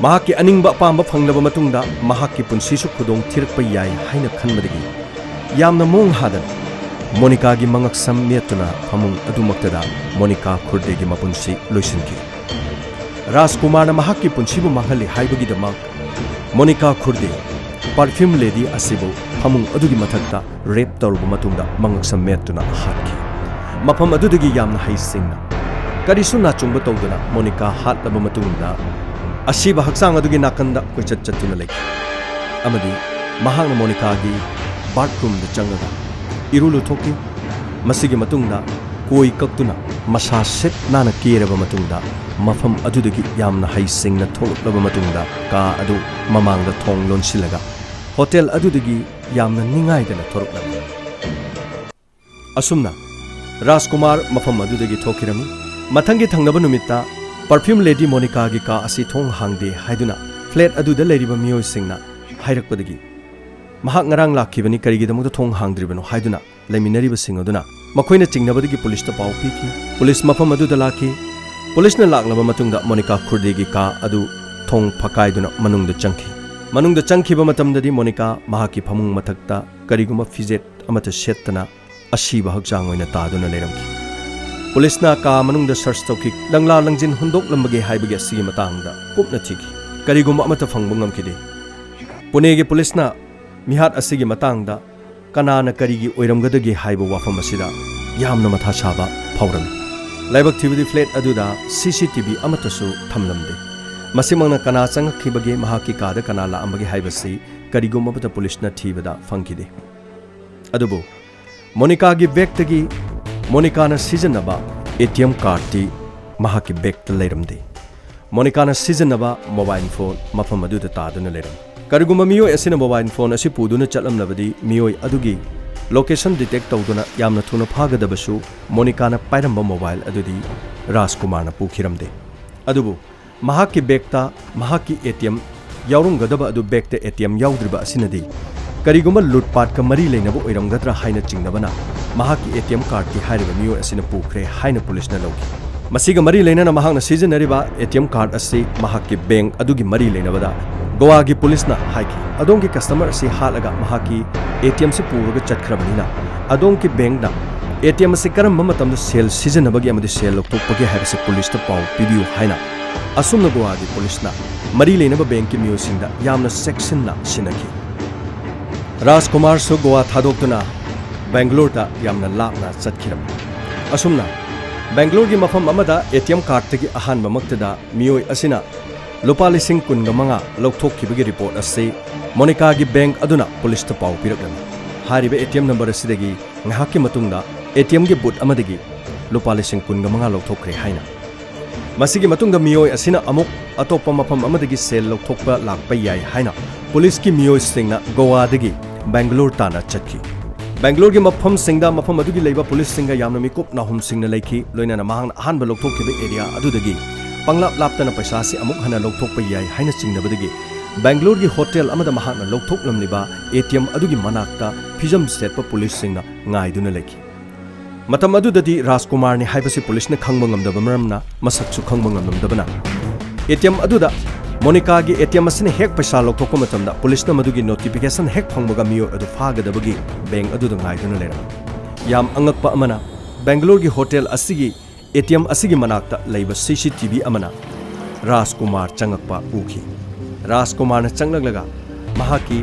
ꯃꯍꯥꯛꯀꯤ ꯑꯅꯤꯡꯕ ꯑꯄꯥꯝꯕ ꯐꯪꯂꯕ ꯃꯇꯨꯡꯗ ꯃꯍꯥꯛꯀꯤ ꯄꯨꯟꯁꯤꯁꯨ ꯈꯨꯗꯣꯡ ꯊꯤꯔꯛꯄ ꯌꯥꯏ ꯍꯥꯏꯅ ꯈꯟꯕꯗꯒꯤ ꯌꯥꯝꯅ ꯃꯣꯡ ꯍꯥꯗꯅ ꯃꯣꯅꯤꯀꯥꯒꯤ ꯃꯉꯛꯁꯝ ꯃꯦꯠꯇꯨꯅ ꯐꯃꯨꯡ ꯑꯗꯨꯃꯛꯇꯗ ꯃꯣꯅꯤꯀꯥ ꯈꯨꯔꯗꯦꯒꯤ ꯃꯄꯨꯟꯁꯤ ꯂꯣꯏꯁꯤꯟꯈꯤ꯫ ꯔꯥꯖꯀꯨꯃꯥꯔꯅ ꯃꯍꯥꯛꯀꯤ ꯄꯨꯟꯁꯤꯕꯨ ꯃꯥꯡꯍꯜꯂꯤ ꯍꯥꯏꯕꯒꯤꯗꯃꯛ ꯃꯣꯅꯤꯀꯥ ꯈꯨꯔꯗꯦ, ꯄꯔꯐ꯭ꯌꯨꯝ ꯂꯦꯗꯤ ꯑꯁꯤꯕꯨ ꯐꯃꯨꯡ ꯑꯗꯨꯒꯤ ꯃꯊꯛꯇ ꯔꯦꯞ ꯇꯧꯔꯕ ꯃꯇꯨꯡꯗ ꯃꯉꯛꯁꯝ ꯃꯦꯠꯇꯨꯅ ꯍꯥꯠꯈꯤ꯫ ꯃꯐꯝ ꯑꯗꯨꯗꯒꯤ ꯌꯥꯝꯅ ꯍꯩꯁꯤꯡꯅ ꯀꯔꯤꯁꯨ ꯅꯥꯆꯨꯡꯕ ꯇꯧꯗꯅ ꯃꯣꯅꯤꯀꯥ ꯍꯥꯠꯂꯕ ꯃꯇꯨꯡꯗ ꯑꯁꯤꯕ ꯍꯛꯆꯥꯡ ꯑꯗꯨꯒꯤ ꯅꯥꯀꯟꯗ ꯀꯣꯏꯆꯠ ꯆꯠꯇꯨꯅ ꯂꯩꯈꯤ꯫ ꯑꯃꯗꯤ ꯃꯍꯥꯛꯅ ꯃꯣꯅꯤꯀꯥꯒꯤ ꯕꯥꯊꯔꯨꯝꯗ ꯆꯪꯂꯒ ꯏꯔꯨ ꯂꯨꯊꯣꯛꯈꯤ꯫ ꯃꯁꯤꯒꯤ ꯃꯇꯨꯡꯗ ꯀꯣꯏ ꯀꯛꯇꯨꯅ ꯃꯁꯥ ꯁꯤꯠ ꯅꯥꯟꯅ ꯀꯦꯔꯕ ꯃꯇꯨꯡꯗ ꯃꯐꯝ ꯑꯗꯨꯗꯒꯤ ꯌꯥꯝꯅ ꯍꯩꯁꯤꯡꯅ ꯊꯣꯛꯂꯛꯂꯕ ꯃꯇꯨꯡꯗ ꯀꯥ ꯑꯗꯨ ꯃꯃꯥꯡꯗ ꯊꯣꯡ ꯂꯣꯟꯁꯤꯜꯂꯒ ꯍꯣꯇꯦꯜ ꯑꯗꯨꯗꯒꯤ ꯌꯥꯝꯅ ꯅꯤꯡꯉꯥꯏꯗꯅ ꯊꯣꯔꯛꯂꯝꯃꯤ꯫ ꯑꯁꯨꯝꯅ ꯔꯥꯖꯀꯨꯃꯥꯔ ꯃꯐꯝ ꯑꯗꯨꯗꯒꯤ ꯊꯣꯛꯈꯤꯔꯝꯃꯤ꯫ ꯃꯊꯪꯒꯤ ꯊꯪꯅꯕ ꯅꯨꯃꯤꯠꯇ Perfume Lady Monicaꯒꯤ ꯀꯥ ꯑꯁꯤ ꯊꯣꯡ ꯍꯥꯡꯗꯦ ꯍꯥꯏꯗꯨꯅ flat ꯑꯗꯨꯗ ꯂꯩꯔꯤꯕ ꯃꯤꯑꯣꯏꯁꯤꯡꯅ ꯍꯥꯏꯔꯛꯄꯗꯒꯤ, "ꯃꯍꯥꯛ ꯉꯔꯥꯡ ꯂꯥꯛꯈꯤꯕꯅꯤ, ꯀꯔꯤꯒꯤꯗꯃꯛꯇ ꯊꯣꯡ ꯍꯥꯡꯗ꯭ꯔꯤꯕꯅꯣ?" ꯍꯥꯏꯗꯨꯅ ꯂꯩꯃꯤꯟꯅꯔꯤꯕꯁꯤꯡ ꯑꯗꯨꯅ ꯃꯈꯣꯏꯅ ꯆꯤꯡꯅꯕꯗꯒꯤ ꯄꯨꯂꯤꯁꯇ ꯄꯥꯎ ꯄꯤꯈꯤ꯫ ꯄꯨꯂꯤꯁ ꯃꯐꯝ ꯑꯗꯨꯗ ꯂꯥꯛꯈꯤ꯫ ꯄꯨꯂꯤꯁꯅ ꯂꯥꯛꯂꯕ ꯃꯇꯨꯡꯗ ꯃꯣꯅꯤꯀꯥ ꯈꯨꯔꯗꯦꯒꯤ ꯀꯥ ꯑꯗꯨ ꯊꯣꯡ ꯐꯛꯀꯥꯏꯗꯨꯅ ꯃꯅꯨꯡꯗ ꯆꯪꯈꯤ꯫ ꯃꯅꯨꯡꯗ ꯆꯪꯈꯤꯕ ꯃꯇꯝꯗꯗꯤ ꯃꯣꯅꯤꯀꯥ ꯃꯍꯥꯛꯀꯤ ꯐꯃꯨꯡ ꯃꯊꯛꯇ ꯀꯔꯤꯒꯨꯝꯕ ꯐꯤꯖꯦꯠ ꯑꯃꯠꯇ ꯁꯦꯠꯇꯅ ꯑꯁꯤꯕ ꯍꯛꯆꯥꯡ ꯑꯣꯏꯅ ꯇꯥꯗꯨꯅ ꯂꯩꯔꯝꯈꯤ꯫ ꯄꯨꯂꯤꯁꯅ ꯀꯥ ꯃꯅꯨꯡꯗ search ꯇꯧꯈꯤ꯫ ꯂꯪꯂꯥ ꯂꯪꯖꯤꯟ ꯍꯨꯟꯗꯣꯛꯂꯝꯕꯒꯦ ꯍꯥꯏꯕꯒꯤ ꯑꯁꯤꯒꯤ ꯃꯇꯥꯡꯗ ꯀꯨꯞꯅ ꯊꯤꯈꯤ꯫ ꯀꯔꯤꯒꯨꯝꯕ ꯑꯃꯠꯇ ꯐꯪꯕ ꯉꯝꯈꯤꯗꯦ꯫ ꯄꯨꯅꯦꯒꯤ ꯄꯨꯂꯤꯁꯅ ꯃꯤꯍꯥꯠ ꯑꯁꯤꯒꯤ ꯃꯇꯥꯡꯗ ꯀꯅꯥꯅ ꯀꯔꯤꯒꯤ ꯑꯣꯏꯔꯝꯒꯗꯒꯦ ꯍꯥꯏꯕ ꯋꯥꯐꯝ ꯑꯁꯤꯗ ꯌꯥꯝꯅ ꯃꯊꯥ ꯁꯥꯕ ꯐꯥꯎꯔꯝꯃꯤ꯫ ꯂꯥꯏꯕꯛ ꯊꯤꯕꯗꯤ flat ꯑꯗꯨꯗ C C T V ꯑꯃꯠꯇꯁꯨ ꯊꯝꯂꯝꯗꯦ꯫ ꯃꯁꯤꯃꯛꯅ ꯀꯅꯥ ꯆꯪꯉꯛꯈꯤꯕꯒꯦ, ꯃꯍꯥꯛꯀꯤ ꯀꯥꯗ ꯀꯅꯥ ꯂꯥꯛꯑꯝꯕꯒꯦ ꯍꯥꯏꯕꯁꯤ ꯀꯔꯤꯒꯨꯝꯕ ꯑꯃꯠꯇ ꯄꯨꯂꯤꯁꯅ ꯊꯤꯕꯗ ꯐꯪꯈꯤꯗꯦ꯫ ꯑꯗꯨꯕꯨ ꯃꯣꯅꯤꯀꯥꯒꯤ ꯕꯦꯒꯇꯒꯤ ꯃꯣꯅꯤꯀꯥꯅ ꯁꯤꯖꯤꯟꯅꯕ A T M cardꯇꯤ ꯃꯍꯥꯛꯀꯤ ꯕꯦꯒꯇ ꯂꯩꯔꯝꯗꯦ꯫ ꯃꯣꯅꯤꯀꯥꯅ ꯁꯤꯖꯤꯟꯅꯕ mobile phone ꯃꯐꯝ ꯑꯗꯨꯗ ꯇꯥꯗꯨꯅ ꯂꯩꯔꯝꯃꯤ꯫ ꯀꯔꯤꯒꯨꯝꯕ ꯃꯤꯑꯣꯏ ꯑꯁꯤꯅ mobile phone ꯑꯁꯤ ꯄꯨꯗꯨꯅ ꯆꯠꯂꯝꯂꯕꯗꯤ, ꯃꯤꯑꯣꯏ ꯑꯗꯨꯒꯤ location detect ꯇꯧꯗꯨꯅ ꯌꯥꯝꯅ ꯊꯨꯅ ꯐꯥꯒꯗꯕꯁꯨ ꯃꯣꯅꯤꯀꯥꯅ ꯄꯥꯏꯔꯝꯕ mobile ꯑꯗꯨꯗꯤ ꯔꯥꯖꯀꯨꯃꯥꯔꯅ ꯄꯨꯈꯤꯔꯝꯗꯦ꯫ ꯑꯗꯨꯕꯨ ꯃꯍꯥꯛꯀꯤ ꯕꯦꯒꯇ ꯃꯍꯥꯛꯀꯤ A T M ꯌꯥꯎꯔꯝꯒꯗꯕ ꯑꯗꯨ ꯕꯦꯒꯇ A T M ꯌꯥꯎꯗ꯭ꯔꯤꯕ ꯑꯁꯤꯅꯗꯤ ꯀꯔꯤꯒꯨꯝꯕ ꯂꯨꯠꯄꯥꯠꯀ ꯃꯔꯤ ꯂꯩꯅꯕ ꯑꯣꯏꯔꯝꯒꯗ꯭ꯔꯥ ꯍꯥꯏꯅ ꯆꯤꯡꯅꯕꯅ ꯃꯍꯥꯛꯀꯤ A T M cardꯇꯤ ꯍꯥꯏꯔꯤꯕ ꯃꯤꯑꯣꯏ ꯑꯁꯤꯅ ꯄꯨꯈ꯭ꯔꯦ ꯍꯥꯏꯅ ꯄꯨꯂꯤꯁꯅ ꯂꯧꯈꯤ꯫ ꯃꯁꯤꯒ ꯃꯔꯤ ꯂꯩꯅꯅ ꯃꯍꯥꯛꯅ ꯁꯤꯖꯤꯟꯅꯔꯤꯕ A T M card ꯑꯁꯤ ꯃꯍꯥꯛꯀꯤ ꯕꯦꯡꯛ ꯑꯗꯨꯒꯤ ꯃꯔꯤ ꯂꯩꯅꯕꯗ ꯒꯣꯋꯥꯒꯤ ꯄꯨꯂꯤꯁꯅ ꯍꯥꯏꯈꯤ, "ꯑꯗꯣꯝꯒꯤ customer ꯑꯁꯤ ꯍꯥꯠꯂꯒ ꯃꯍꯥꯛꯀꯤ A T M ꯁꯤ ꯄꯨꯔꯒ ꯆꯠꯈ꯭ꯔꯕꯅꯤꯅ, ꯑꯗꯣꯝꯒꯤ ꯕꯦꯡꯛꯅ A T M ꯑꯁꯤ ꯀꯔꯝꯕ ꯃꯇꯝꯗ ꯁꯦꯜ ꯁꯤꯖꯤꯟꯅꯕꯒꯦ ꯑꯃꯗꯤ ꯁꯦꯜ ꯂꯧꯊꯣꯛꯄꯒꯦ ꯍꯥꯏꯕꯁꯤ ꯄꯨꯂꯤꯁꯇ ꯄꯥꯎ ꯄꯤꯕꯤꯌꯨ" ꯍꯥꯏꯅ ꯑꯁꯨꯝꯅ ꯒꯣꯋꯥꯒꯤ ꯄꯨꯂꯤꯁꯅ ꯃꯔꯤ ꯂꯩꯅꯕ ꯕꯦꯡꯛꯀꯤ ꯃꯤꯑꯣꯏꯁꯤꯡꯗ ꯌꯥꯝꯅ ꯆꯦꯛꯁꯤꯟꯅ ꯁꯤꯟꯅꯈꯤ꯫ ꯔꯥꯖꯀꯨꯃꯥꯔꯁꯨ ꯒꯣꯋꯥ ꯊꯥꯗꯣꯛꯇꯨꯅ ꯕꯦꯡꯒꯂꯣꯔꯗ ꯌꯥꯝꯅ ꯂꯥꯞꯅ ꯆꯠꯈꯤꯔꯝꯃꯤ꯫ ꯑꯁꯨꯝꯅ ꯕꯦꯡꯒꯂꯣꯔꯒꯤ ꯃꯐꯝ ꯑꯃꯗ A T M cardꯇꯒꯤ ꯑꯍꯥꯟꯕꯃꯛꯇꯗ ꯃꯤꯑꯣꯏ ꯑꯁꯤꯅ ꯂꯨꯄꯥ ꯂꯤꯁꯤꯡ ꯀꯨꯟꯒ ꯃꯉꯥ ꯂꯧꯊꯣꯛꯈꯤꯕꯒꯤ report ꯑꯁꯤ ꯃꯣꯅꯤꯀꯥꯒꯤ ꯕꯦꯡꯛ ꯑꯗꯨꯅ ꯄꯨꯂꯤꯁꯇ ꯄꯥꯎ ꯄꯤꯔꯛꯂꯝꯃꯤ꯫ ꯍꯥꯏꯔꯤꯕ A T M number ꯑꯁꯤꯗꯒꯤ ꯉꯥꯏꯍꯥꯛꯀꯤ ꯃꯇꯨꯡꯗ A T Mꯒꯤ booth ꯑꯃꯗꯒꯤ ꯂꯨꯄꯥ ꯂꯤꯁꯤꯡ ꯀꯨꯟꯒ ꯃꯉꯥ ꯂꯧꯊꯣꯛꯈ꯭ꯔꯦ ꯍꯥꯏꯅ꯫ ꯃꯁꯤꯒꯤ ꯃꯇꯨꯡꯗ ꯃꯤꯑꯣꯏ ꯑꯁꯤꯅ ꯑꯃꯨꯛ ꯑꯇꯣꯞꯄ ꯃꯐꯝ ꯑꯃꯗꯒꯤ ꯁꯦꯜ ꯂꯧꯊꯣꯛꯄ ꯂꯥꯛꯄ ꯌꯥꯏ ꯍꯥꯏꯅ ꯄꯨꯂꯤꯁꯀꯤ ꯃꯤꯑꯣꯏꯁꯤꯡꯅ ꯒꯣꯋꯥꯗꯒꯤ ꯕꯦꯡꯒꯂꯣꯔ ꯇꯥꯟꯅ ꯆꯠꯈꯤ꯫ ꯕꯦꯡꯒ꯭ꯂꯣꯔꯒꯤ ꯃꯐꯝꯁꯤꯡꯗ ꯃꯐꯝ ꯑꯗꯨꯒꯤ ꯂꯩꯕ ꯄꯨꯂꯤꯁꯁꯤꯡꯒ ꯌꯥꯝꯅ ꯃꯤꯀꯨꯞ ꯅꯥꯍꯨꯝꯁꯤꯡꯅ ꯂꯩꯈꯤ, ꯂꯣꯏꯅꯅ ꯃꯍꯥꯛꯅ ꯑꯍꯥꯟꯕ ꯂꯧꯊꯣꯛꯈꯤꯕ ꯑꯦꯔꯤꯌꯥ ꯑꯗꯨꯗꯒꯤ ꯄꯪꯂꯥꯞ ꯂꯥꯞꯇꯅ ꯄꯩꯁꯥ ꯑꯁꯤ ꯑꯃꯨꯛ ꯍꯟꯅ ꯂꯧꯊꯣꯛꯄ ꯌꯥꯏ ꯍꯥꯏꯅ ꯆꯤꯡꯅꯕꯗꯒꯤ ꯕꯦꯡꯒ꯭ꯂꯣꯔꯒꯤ ꯍꯣꯇꯦꯜ ꯑꯃꯗ ꯃꯍꯥꯛꯅ ꯂꯧꯊꯣꯛꯂꯝꯂꯤꯕ ꯑꯦ ꯇꯤ ꯑꯦꯝ ꯑꯗꯨꯒꯤ ꯃꯅꯥꯛꯇ ꯐꯤꯖꯝ ꯁꯦꯠꯄ ꯄꯨꯂꯤꯁꯁꯤꯡꯅ ꯉꯥꯏꯗꯨꯅ ꯂꯩꯈꯤ꯫ ꯃꯇꯝ ꯑꯗꯨꯗꯗꯤ ꯔꯥꯖꯀꯨꯃꯥꯔꯅꯤ ꯍꯥꯏꯕꯁꯤ ꯄꯨꯂꯤꯁꯅ ꯈꯪꯕ ꯉꯝꯗꯕ ꯃꯔꯝꯅ ꯃꯁꯛꯁꯨ ꯈꯪꯕ ꯉꯝꯂꯝꯗꯕꯅ ꯑꯦ ꯇꯤ ꯑꯦꯝ ꯑꯗꯨꯗ ꯃꯣꯅꯤꯀꯥꯒꯤ ꯑꯦ ꯇꯤ ꯑꯦꯝ ꯑꯁꯤꯅ ꯍꯦꯛ ꯄꯩꯁꯥ ꯂꯧꯊꯣꯛꯄ ꯃꯇꯝꯗ ꯄꯨꯂꯤꯁꯅ ꯃꯗꯨꯒꯤ ꯅꯣꯇꯤꯐꯤꯀꯦꯁꯟ ꯍꯦꯛ ꯐꯪꯕꯒ ꯃꯤꯑꯣꯏ ꯑꯗꯨ ꯐꯥꯒꯗꯕꯒꯤ ꯕꯦꯡ ꯑꯗꯨꯗ ꯉꯥꯏꯗꯨꯅ ꯂꯩꯔꯝꯃꯤ꯫ ꯌꯥꯝ ꯑꯉꯛꯄ ꯑꯃꯅ, ꯕꯦꯡꯒ꯭ꯂꯣꯔꯒꯤ ꯍꯣꯇꯦꯜ ꯑꯁꯤꯒꯤ ꯑꯦ ꯇꯤ ꯑꯦꯝ ꯑꯁꯤꯒꯤ ꯃꯅꯥꯛꯇ ꯂꯩꯕ ꯁꯤ ꯁꯤ ꯇꯤ ꯚꯤ ꯑꯃꯅ ꯔꯥꯖꯀꯨꯃꯥꯔ ꯆꯪꯉꯛꯄ ꯎꯈꯤ꯫ ꯔꯥꯖꯀꯨꯃꯥꯔꯅ ꯆꯪꯂꯛꯂꯒ ꯃꯍꯥꯛꯀꯤ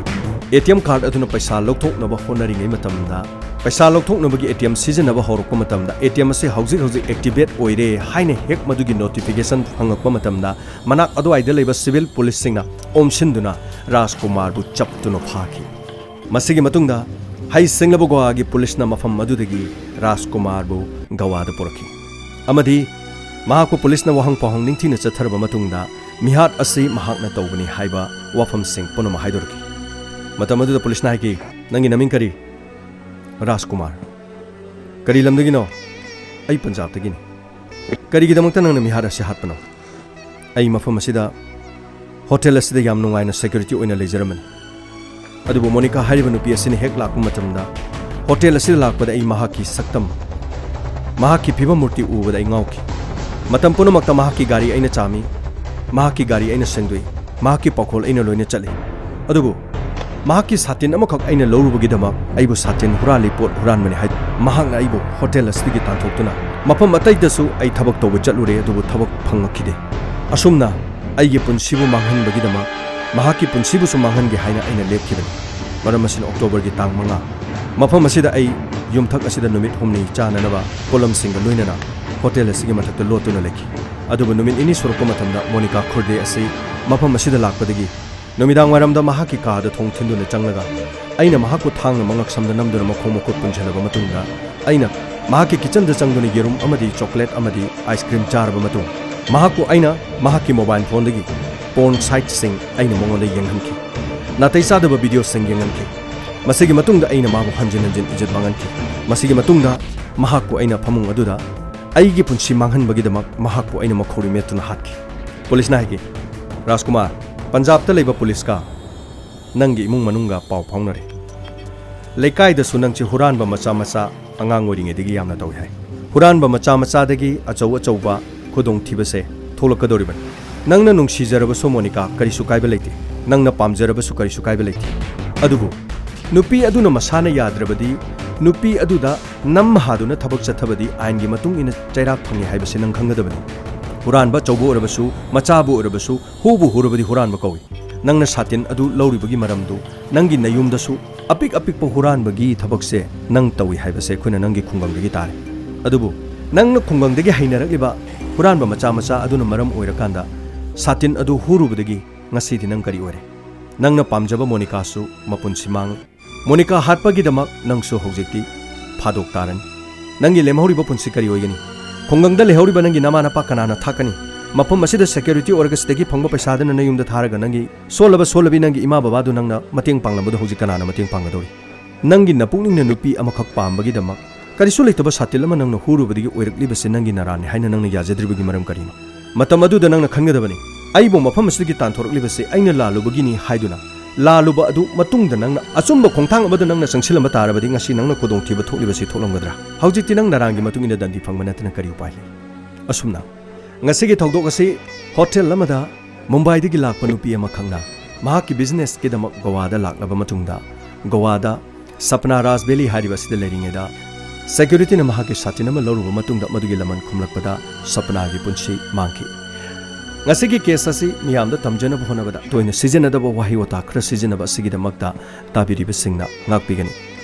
ꯑꯦ ꯇꯤ ꯑꯦꯝ ꯀꯥꯔꯗ ꯑꯗꯨꯅ ꯄꯩꯁꯥ ꯂꯧꯊꯣꯛꯅꯕ ꯍꯣꯠꯅꯔꯤꯉꯩ ꯃꯇꯝꯗ, ꯄꯩꯁꯥ ꯂꯧꯊꯣꯛꯅꯕꯒꯤ ꯑꯦ ꯇꯤ ꯑꯦꯝ ꯁꯤꯖꯤꯟꯅꯕ ꯍꯧꯔꯛꯄ ꯃꯇꯝꯗ, ꯑꯦ ꯇꯤ ꯑꯦꯝ ꯑꯁꯤ ꯍꯧꯖꯤꯛ ꯍꯧꯖꯤꯛ ꯑꯦꯛꯇꯤꯚꯦꯠ ꯑꯣꯏꯔꯦ ꯍꯥꯏꯅ ꯍꯦꯛ ꯃꯗꯨꯒꯤ ꯅꯣꯇꯤꯐꯤꯀꯦꯁꯟ ꯐꯪꯂꯛꯄ ꯃꯇꯝꯗ, ꯃꯅꯥꯛ ꯑꯗꯨꯋꯥꯏꯗ ꯂꯩꯕ ꯁꯤꯚꯤꯜ ꯄꯨꯂꯤꯁꯁꯤꯡꯅ ꯑꯣꯝꯁꯤꯟꯗꯨꯅ ꯔꯥꯖꯀꯨꯃꯥꯔꯕꯨ ꯆꯞꯇꯨꯅ ꯐꯥꯈꯤ꯫ ꯃꯁꯤꯒꯤ ꯃꯇꯨꯡꯗ ꯍꯩ ꯁꯤꯡꯂꯕ ꯒꯣꯋꯥꯒꯤ ꯄꯨꯂꯤꯁꯅ ꯃꯐꯝ ꯑꯗꯨꯗꯒꯤ ꯔꯥꯖꯀꯨꯃꯥꯔꯕꯨ ꯒꯋꯥꯗ ꯄꯨꯔꯛꯈꯤ ꯑꯃꯗꯤ ꯃꯍꯥꯛꯄꯨ ꯄꯨꯂꯤꯁꯅ ꯋꯥꯍꯪ ꯄꯥꯎꯍꯪ ꯅꯤꯡꯊꯤꯅ ꯆꯠꯊꯔꯕ ꯃꯇꯨꯡꯗ, ꯃꯤꯍꯥꯠ ꯑꯁꯤ ꯃꯍꯥꯛꯅ ꯇꯧꯕꯅꯤ ꯍꯥꯏꯕ ꯋꯥꯐꯝꯁꯤꯡ ꯄꯨꯝꯅꯃꯛ ꯍꯥꯏꯗꯣꯔꯛꯈꯤ꯫ ꯃꯇꯝ ꯑꯗꯨꯗ ꯄꯨꯂꯤꯁꯅ ꯍꯥꯏꯈꯤ, "ꯅꯪꯒꯤ ꯅꯃꯤꯡ ꯀꯔꯤ?" "ꯔꯥꯖꯀꯨꯃꯥꯔ"꯫ "ꯀꯔꯤ ꯂꯝꯗꯒꯤꯅꯣ?" "ꯑꯩ ꯄꯟꯖꯥꯕꯇꯒꯤꯅꯤ"꯫ "ꯀꯔꯤꯒꯤꯗꯃꯛꯇ ꯅꯪꯅ ꯃꯤꯍꯥꯠ ꯑꯁꯤ ꯍꯥꯠꯄꯅꯣ?" "ꯑꯩ ꯃꯐꯝ ꯑꯁꯤꯗ, ꯍꯣꯇꯦꯜ ꯑꯁꯤꯗ ꯌꯥꯝ ꯅꯨꯡꯉꯥꯏꯅ ꯁꯦꯀ꯭ꯌꯨꯔꯤꯇꯤ ꯑꯣꯏꯅ ꯂꯩꯖꯔꯝꯕꯅꯤ꯫ ꯑꯗꯨꯕꯨ ꯃꯣꯅꯤꯀꯥ ꯍꯥꯏꯔꯤꯕ ꯅꯨꯄꯤ ꯑꯁꯤꯅ ꯍꯦꯛ ꯂꯥꯛꯄ ꯃꯇꯝꯗ, ꯍꯣꯇꯦꯜ ꯑꯁꯤꯗ ꯂꯥꯛꯄꯗ ꯑꯩ ꯃꯍꯥꯛꯀꯤ ꯁꯛꯇꯝ, ꯃꯍꯥꯛꯀꯤ ꯐꯤꯕꯝ ꯃꯨꯔꯇꯤ ꯎꯕꯗ ꯑꯩ ꯉꯥꯎꯈꯤ꯫ ꯃꯇꯝ ꯄꯨꯝꯅꯃꯛꯇ ꯃꯍꯥꯛꯀꯤ ꯒꯥꯔꯤ ꯑꯩꯅ ꯆꯥꯝꯃꯤ, ꯃꯍꯥꯛꯀꯤ ꯒꯥꯔꯤ ꯑꯩꯅ ꯁꯦꯡꯗꯣꯛꯏ, ꯃꯍꯥꯛꯀꯤ ꯄꯥꯈꯣꯜ ꯑꯩꯅ ꯂꯣꯏꯅ ꯆꯠꯂꯤ꯫ ꯑꯗꯨꯕꯨ ꯃꯍꯥꯛꯀꯤ ꯁꯥꯇꯤꯟ ꯑꯃꯈꯛ ꯑꯩꯅ ꯂꯧꯔꯨꯕꯒꯤꯗꯃꯛ ꯑꯩꯕꯨ ꯁꯥꯇꯤꯟ ꯍꯨꯔꯥꯜꯂꯤ, ꯄꯣꯠ ꯍꯨꯔꯥꯟꯕꯅꯤ ꯍꯥꯏ꯫ ꯃꯍꯥꯛꯅ ꯑꯩꯕꯨ ꯍꯣꯇꯦꯜ ꯑꯁꯤꯗꯒꯤ ꯇꯥꯟꯊꯣꯛꯇꯨꯅ ꯃꯐꯝ ꯑꯇꯩꯗꯁꯨ ꯑꯩ ꯊꯕꯛ ꯇꯧꯕ ꯆꯠꯂꯨꯔꯦ, ꯑꯗꯨꯕꯨ ꯊꯕꯛ ꯐꯪꯂꯛꯈꯤꯗꯦ꯫ ꯑꯁꯨꯝꯅ ꯑꯩꯒꯤ ꯄꯨꯟꯁꯤꯕꯨ ꯃꯥꯡꯍꯟꯕꯒꯤꯗꯃꯛ ꯃꯍꯥꯛꯀꯤ ꯄꯨꯟꯁꯤꯕꯨꯁꯨ ꯃꯥꯡꯍꯟꯒꯦ ꯍꯥꯏꯅ ꯑꯩꯅ ꯂꯦꯞꯈꯤꯕꯅꯤ꯫ ꯃꯔꯝ ꯑꯁꯤꯅ ꯑꯣꯛꯇꯣꯕꯔꯒꯤ ꯇꯥꯡ ꯃꯉꯥ ꯃꯐꯝ ꯑꯁꯤꯗ ꯑꯩ ꯌꯨꯝꯊꯛ ꯑꯁꯤꯗ ꯅꯨꯃꯤꯠ ꯍꯨꯝꯅꯤ ꯆꯥꯅꯅꯕ ꯄꯣꯠꯂꯝꯁꯤꯡꯒ ꯂꯣꯏꯅꯅ ꯍꯣꯇꯦꯜ ꯑꯁꯤꯒꯤ ꯃꯊꯛꯇ ꯂꯣꯠꯇꯨꯅ ꯂꯩꯈꯤ꯫ ꯑꯗꯨꯕꯨ ꯅꯨꯃꯤꯠ ꯅꯤꯅꯤ ꯁꯨꯔꯛꯄ ꯃꯇꯝꯗ ꯃꯣꯅꯤꯀꯥ ꯈꯨꯔꯗꯦ ꯑꯁꯤ ꯃꯐꯝ ꯑꯁꯤꯗ ꯂꯥꯛꯄꯗꯒꯤ ꯅꯨꯃꯤꯗꯥꯡ ꯋꯥꯏꯔꯝꯗ ꯃꯍꯥꯛꯀꯤ ꯀꯥꯗ ꯊꯣꯡ ꯊꯤꯟꯗꯨꯅ ꯆꯪꯂꯒ ꯑꯩꯅ ꯃꯍꯥꯛꯄꯨ ꯊꯥꯡꯅ ꯃꯉꯛꯁꯝꯗ ꯅꯝꯗꯨꯅ ꯃꯈꯣꯡ ꯃꯈꯨꯠ ꯄꯨꯟꯁꯤꯜꯂꯕ ꯃꯇꯨꯡꯗ, ꯑꯩꯅ ꯃꯍꯥꯛꯀꯤ ꯀꯤꯆꯟꯗ ꯆꯪꯗꯨꯅ ꯌꯦꯔꯨꯝ ꯑꯃꯗꯤ ꯆꯣꯀ꯭ꯂꯦꯠ ꯑꯃꯗꯤ ꯑꯥꯏꯁ ꯀ꯭ꯔꯤꯝ ꯆꯥꯔꯕ ꯃꯇꯨꯡ, ꯃꯍꯥꯛꯄꯨ ꯑꯩꯅ ꯃꯍꯥꯛꯀꯤ ꯃꯣꯕꯥꯏꯜ ꯐꯣꯟꯗꯒꯤ ꯄꯣꯔꯟ ꯁꯥꯏꯠꯁꯤꯡ ꯑꯩꯅ ꯃꯉꯣꯟꯗ ꯌꯦꯡꯍꯟꯈꯤ꯫ ꯅꯥꯇꯩ ꯆꯥꯗꯕ ꯚꯤꯗꯤꯑꯣꯁꯤꯡ ꯌꯦꯡꯍꯟꯈꯤ꯫ ꯃꯁꯤꯒꯤ ꯃꯇꯨꯡꯗ ꯑꯩꯅ ꯃꯥꯕꯨ ꯍꯟꯖꯤꯟ ꯍꯟꯖꯤꯟ ꯏꯖꯠ ꯃꯥꯡꯍꯟꯈꯤ꯫ ꯃꯁꯤꯒꯤ ꯃꯇꯨꯡꯗ ꯃꯍꯥꯛꯄꯨ ꯑꯩꯅ ꯐꯃꯨꯡ ꯑꯗꯨꯗ ꯑꯩꯒꯤ ꯄꯨꯟꯁꯤ ꯃꯥꯡꯍꯟꯕꯒꯤꯗꯃꯛ ꯃꯍꯥꯛꯄꯨ ꯑꯩꯅ ꯃꯈꯧꯔꯤ ꯃꯦꯠꯇꯨꯅ ꯍꯥꯠꯈꯤ꯫ ꯄꯨꯂꯤꯁꯅ ꯍꯥꯏꯈꯤ, "ꯔꯥꯖꯀꯨꯃꯥꯔ, ꯄꯟꯖꯥꯕꯇ ꯂꯩꯕ ꯄꯨꯂꯤꯁꯀ ꯅꯪꯒꯤ ꯏꯃꯨꯡ ꯃꯅꯨꯡꯒ ꯄꯥꯎ ꯐꯥꯎꯅꯔꯦ꯫ ꯂꯩꯀꯥꯏꯗꯁꯨ ꯅꯪꯁꯤ ꯍꯨꯔꯥꯟꯕ ꯃꯆꯥ ꯃꯆꯥ ꯑꯉꯥꯡ ꯑꯣꯏꯔꯤꯉꯩꯗꯒꯤ ꯌꯥꯝꯅ ꯇꯧꯏ ꯍꯥꯏ꯫ ꯍꯨꯔꯥꯟꯕ ꯃꯆꯥ ꯃꯆꯥꯗꯒꯤ ꯑꯆꯧ ꯑꯆꯧꯕ ꯈꯨꯗꯣꯡꯊꯤꯕꯁꯦ ꯊꯣꯛꯂꯛꯀꯗꯧꯔꯤꯕꯅꯤ꯫ ꯅꯪꯅ ꯅꯨꯡꯁꯤꯖꯔꯕꯁꯨ ꯃꯣꯅꯤꯀꯥ, ꯀꯔꯤꯁꯨ ꯀꯥꯏꯕ ꯂꯩꯇꯦ꯫ ꯅꯪꯅ ꯄꯥꯝꯖꯔꯕꯁꯨ ꯀꯔꯤꯁꯨ ꯀꯥꯏꯕ ꯂꯩꯇꯦ꯫ ꯑꯗꯨꯕꯨ ꯅꯨꯄꯤ ꯑꯗꯨꯅ ꯃꯁꯥꯅ ꯌꯥꯗ꯭ꯔꯕꯗꯤ, ꯅꯨꯄꯤ ꯑꯗꯨꯗ ꯅꯝ ꯍꯥꯗꯨꯅ ꯊꯕꯛ ꯆꯠꯊꯕꯗꯤ ꯑꯥꯏꯟꯒꯤ ꯃꯇꯨꯡ ꯏꯟꯅ ꯆꯩꯔꯥꯛ ꯐꯪꯏ ꯍꯥꯏꯕꯁꯤ ꯅꯪ ꯈꯪꯒꯗꯕꯅꯤ꯫ ꯍꯨꯔꯥꯟꯕ ꯑꯆꯧꯕ ꯑꯣꯏꯔꯕꯁꯨ, ꯃꯆꯥꯕꯨ ꯑꯣꯏꯔꯕꯁꯨ, ꯍꯨꯕꯨ ꯍꯨꯔꯕꯗꯤ ꯍꯨꯔꯥꯟꯕ ꯀꯧꯏ꯫ ꯅꯪꯅ ꯁꯥꯇꯤꯟ ꯑꯗꯨ ꯂꯧꯔꯤꯕꯒꯤ ꯃꯔꯝꯗꯨ ꯅꯪꯒꯤ ꯅꯌꯨꯝꯗꯁꯨ ꯑꯄꯤꯛ ꯑꯄꯤꯛꯄ ꯍꯨꯔꯥꯟꯕꯒꯤ ꯊꯕꯛꯁꯦ ꯅꯪ ꯇꯧꯏ ꯍꯥꯏꯕꯁꯦ ꯑꯩꯈꯣꯏꯅ ꯅꯪꯒꯤ ꯈꯨꯡꯒꯪꯗꯒꯤ ꯇꯥꯔꯦ꯫ ꯑꯗꯨꯕꯨ ꯅꯪꯅ ꯈꯨꯡꯒꯪꯗꯒꯤ ꯍꯩꯅꯔꯛꯂꯤꯕ ꯍꯨꯔꯥꯟꯕ ꯃꯆꯥ ꯃꯆꯥ ꯑꯗꯨꯅ ꯃꯔꯝ ꯑꯣꯏꯔꯀꯥꯟꯗ ꯁꯥꯇꯤꯟ ꯑꯗꯨ ꯍꯨꯔꯨꯕꯗꯒꯤ ꯉꯁꯤꯗꯤ ꯅꯪ ꯀꯔꯤ ꯑꯣꯏꯔꯦ? ꯅꯪꯅ ꯄꯥꯝꯖꯕ ꯃꯣꯅꯤꯀꯥꯁꯨ ꯃꯄꯨꯟꯁꯤ ꯃꯥꯡꯂꯦ꯫ ꯃꯣꯅꯤꯀꯥ ꯍꯥꯠꯄꯒꯤꯗꯃꯛ ꯅꯪꯁꯨ ꯍꯧꯖꯤꯛꯇꯤ ꯐꯥꯗꯣꯛ ꯇꯥꯔꯅꯤ꯫ ꯅꯪꯒꯤ ꯂꯦꯝꯍꯧꯔꯤꯕ ꯄꯨꯟꯁꯤ ꯀꯔꯤ ꯑꯣꯏꯒꯅꯤ? ꯈꯨꯡꯒꯪꯗ ꯂꯩꯍꯧꯔꯤꯕ ꯅꯪꯒꯤ ꯅꯃꯥ ꯅꯄꯥ ꯀꯅꯥꯅ ꯊꯥꯛꯀꯅꯤ? ꯃꯐꯝ ꯑꯁꯤꯗ ꯁꯦꯀ꯭ꯌꯨꯔꯤꯇꯤ ꯑꯣꯏꯔꯒ ꯁꯤꯗꯒꯤ ꯐꯪꯕ ꯄꯩꯁꯥꯗꯨꯅ ꯅꯌꯨꯝꯗ ꯊꯥꯔꯒ ꯅꯪꯒꯤ ꯁꯣꯜꯂꯕ ꯁꯣꯜꯂꯕꯤ ꯅꯪꯒꯤ ꯏꯃꯥ ꯕꯕꯥꯗꯨ ꯅꯪꯅ ꯃꯇꯦꯡ ꯄꯥꯡꯂꯝꯕꯗꯨ ꯍꯧꯖꯤꯛ ꯀꯅꯥꯅ ꯃꯇꯦꯡ ꯄꯥꯡꯒꯗꯧꯔꯤ? ꯅꯪꯒꯤ ꯅꯄꯨꯛꯅꯤꯡꯅ ꯅꯨꯄꯤ ꯑꯃꯈꯛ ꯄꯥꯝꯕꯒꯤꯗꯃꯛ ꯀꯔꯤꯁꯨ ꯂꯩꯇꯕ ꯁꯥꯇꯤꯟ ꯑꯃ ꯅꯪꯅ ꯍꯨꯔꯨꯕꯗꯒꯤ ꯑꯣꯏꯔꯛꯂꯤꯕꯁꯤ ꯅꯪꯒꯤ ꯅꯔꯥꯟꯅꯤ ꯍꯥꯏꯅ ꯅꯪꯅ ꯌꯥꯖꯗ꯭ꯔꯤꯕꯒꯤ ꯃꯔꯝ ꯀꯔꯤꯅꯣ? ꯃꯇꯝ ꯑꯗꯨꯗ ꯅꯪꯅ ꯈꯟꯒꯗꯕꯅꯤ, "ꯑꯩꯕꯨ ꯃꯐꯝ ꯑꯁꯤꯗꯒꯤ ꯇꯥꯟꯊꯣꯔꯛꯂꯤꯕꯁꯤ ꯑꯩꯅ ꯂꯥꯜꯂꯨꯕꯒꯤꯅꯤ" ꯍꯥꯏꯗꯨꯅ꯫ ꯂꯥꯜꯂꯨꯕ ꯑꯗꯨ ꯃꯇꯨꯡꯗ ꯅꯪꯅ ꯑꯆꯨꯝꯕ ꯈꯣꯡꯊꯥꯡ ꯑꯃꯗ ꯅꯪꯅ ꯆꯪꯁꯤꯜꯂꯝꯕ ꯇꯥꯔꯕꯗꯤ ꯉꯁꯤ ꯅꯪꯅ ꯈꯨꯗꯣꯡꯊꯤꯕ ꯊꯣꯛꯂꯤꯕꯁꯤ ꯊꯣꯛꯂꯝꯒꯗ꯭ꯔꯥ? ꯍꯧꯖꯤꯛꯇꯤ ꯅꯪ ꯅꯔꯥꯟꯒꯤ ꯃꯇꯨꯡ ꯏꯟꯅ ꯗꯟꯗꯤ ꯐꯪꯕ ꯅꯠꯇꯅ ꯀꯔꯤ ꯎꯄꯥꯏ ꯂꯩ? ꯑꯁꯨꯝꯅ ꯉꯁꯤꯒꯤ ꯊꯧꯗꯣꯛ ꯑꯁꯤ ꯍꯣꯇꯦꯜ ꯑꯃꯗ ꯃꯨꯝꯕꯥꯏꯗꯒꯤ ꯂꯥꯛꯄ ꯅꯨꯄꯤ ꯑꯃꯈꯛꯅ ꯃꯍꯥꯛꯀꯤ ꯕꯤꯖꯤꯅꯦꯁꯀꯤꯗꯃꯛ ꯒꯣꯋꯥꯗ ꯂꯥꯛꯂꯕ ꯃꯇꯨꯡꯗ, ꯒꯣꯋꯥꯗ ꯁꯄꯅꯥ ꯔꯥꯖ ꯚꯦꯂꯤ ꯍꯥꯏꯔꯤꯕ ꯑꯁꯤꯗ ꯂꯩꯔꯤꯉꯩꯗ, ꯁꯦꯀ꯭ꯌꯨꯔꯤꯇꯤꯅ ꯃꯍꯥꯛꯀꯤ ꯁꯥꯇꯤꯟ ꯑꯃ ꯂꯧꯔꯨꯕ ꯃꯇꯨꯡꯗ ꯃꯗꯨꯒꯤ ꯂꯃꯟ ꯈꯨꯝꯂꯛꯄꯗ ꯁꯄꯅꯥꯒꯤ ꯄꯨꯟꯁꯤ ꯃꯥꯡꯈꯤ꯫ ꯉꯁꯤꯒꯤ ꯀꯦꯁ ꯑꯁꯤ ꯃꯤꯌꯥꯝꯗ ꯇꯝꯖꯅꯕ ꯍꯣꯠꯅꯕꯗ ꯇꯣꯏꯅ ꯁꯤꯖꯤꯟꯅꯗꯕ ꯋꯥꯍꯩ ꯋꯥꯇꯥ ꯈꯔ ꯁꯤꯖꯤꯟꯅꯕ ꯑꯁꯤꯒꯤꯗꯃꯛꯇ ꯇꯥꯕꯤꯔꯤꯕꯁꯤꯡꯅ ꯉꯥꯛꯄꯤꯒꯅꯤ꯫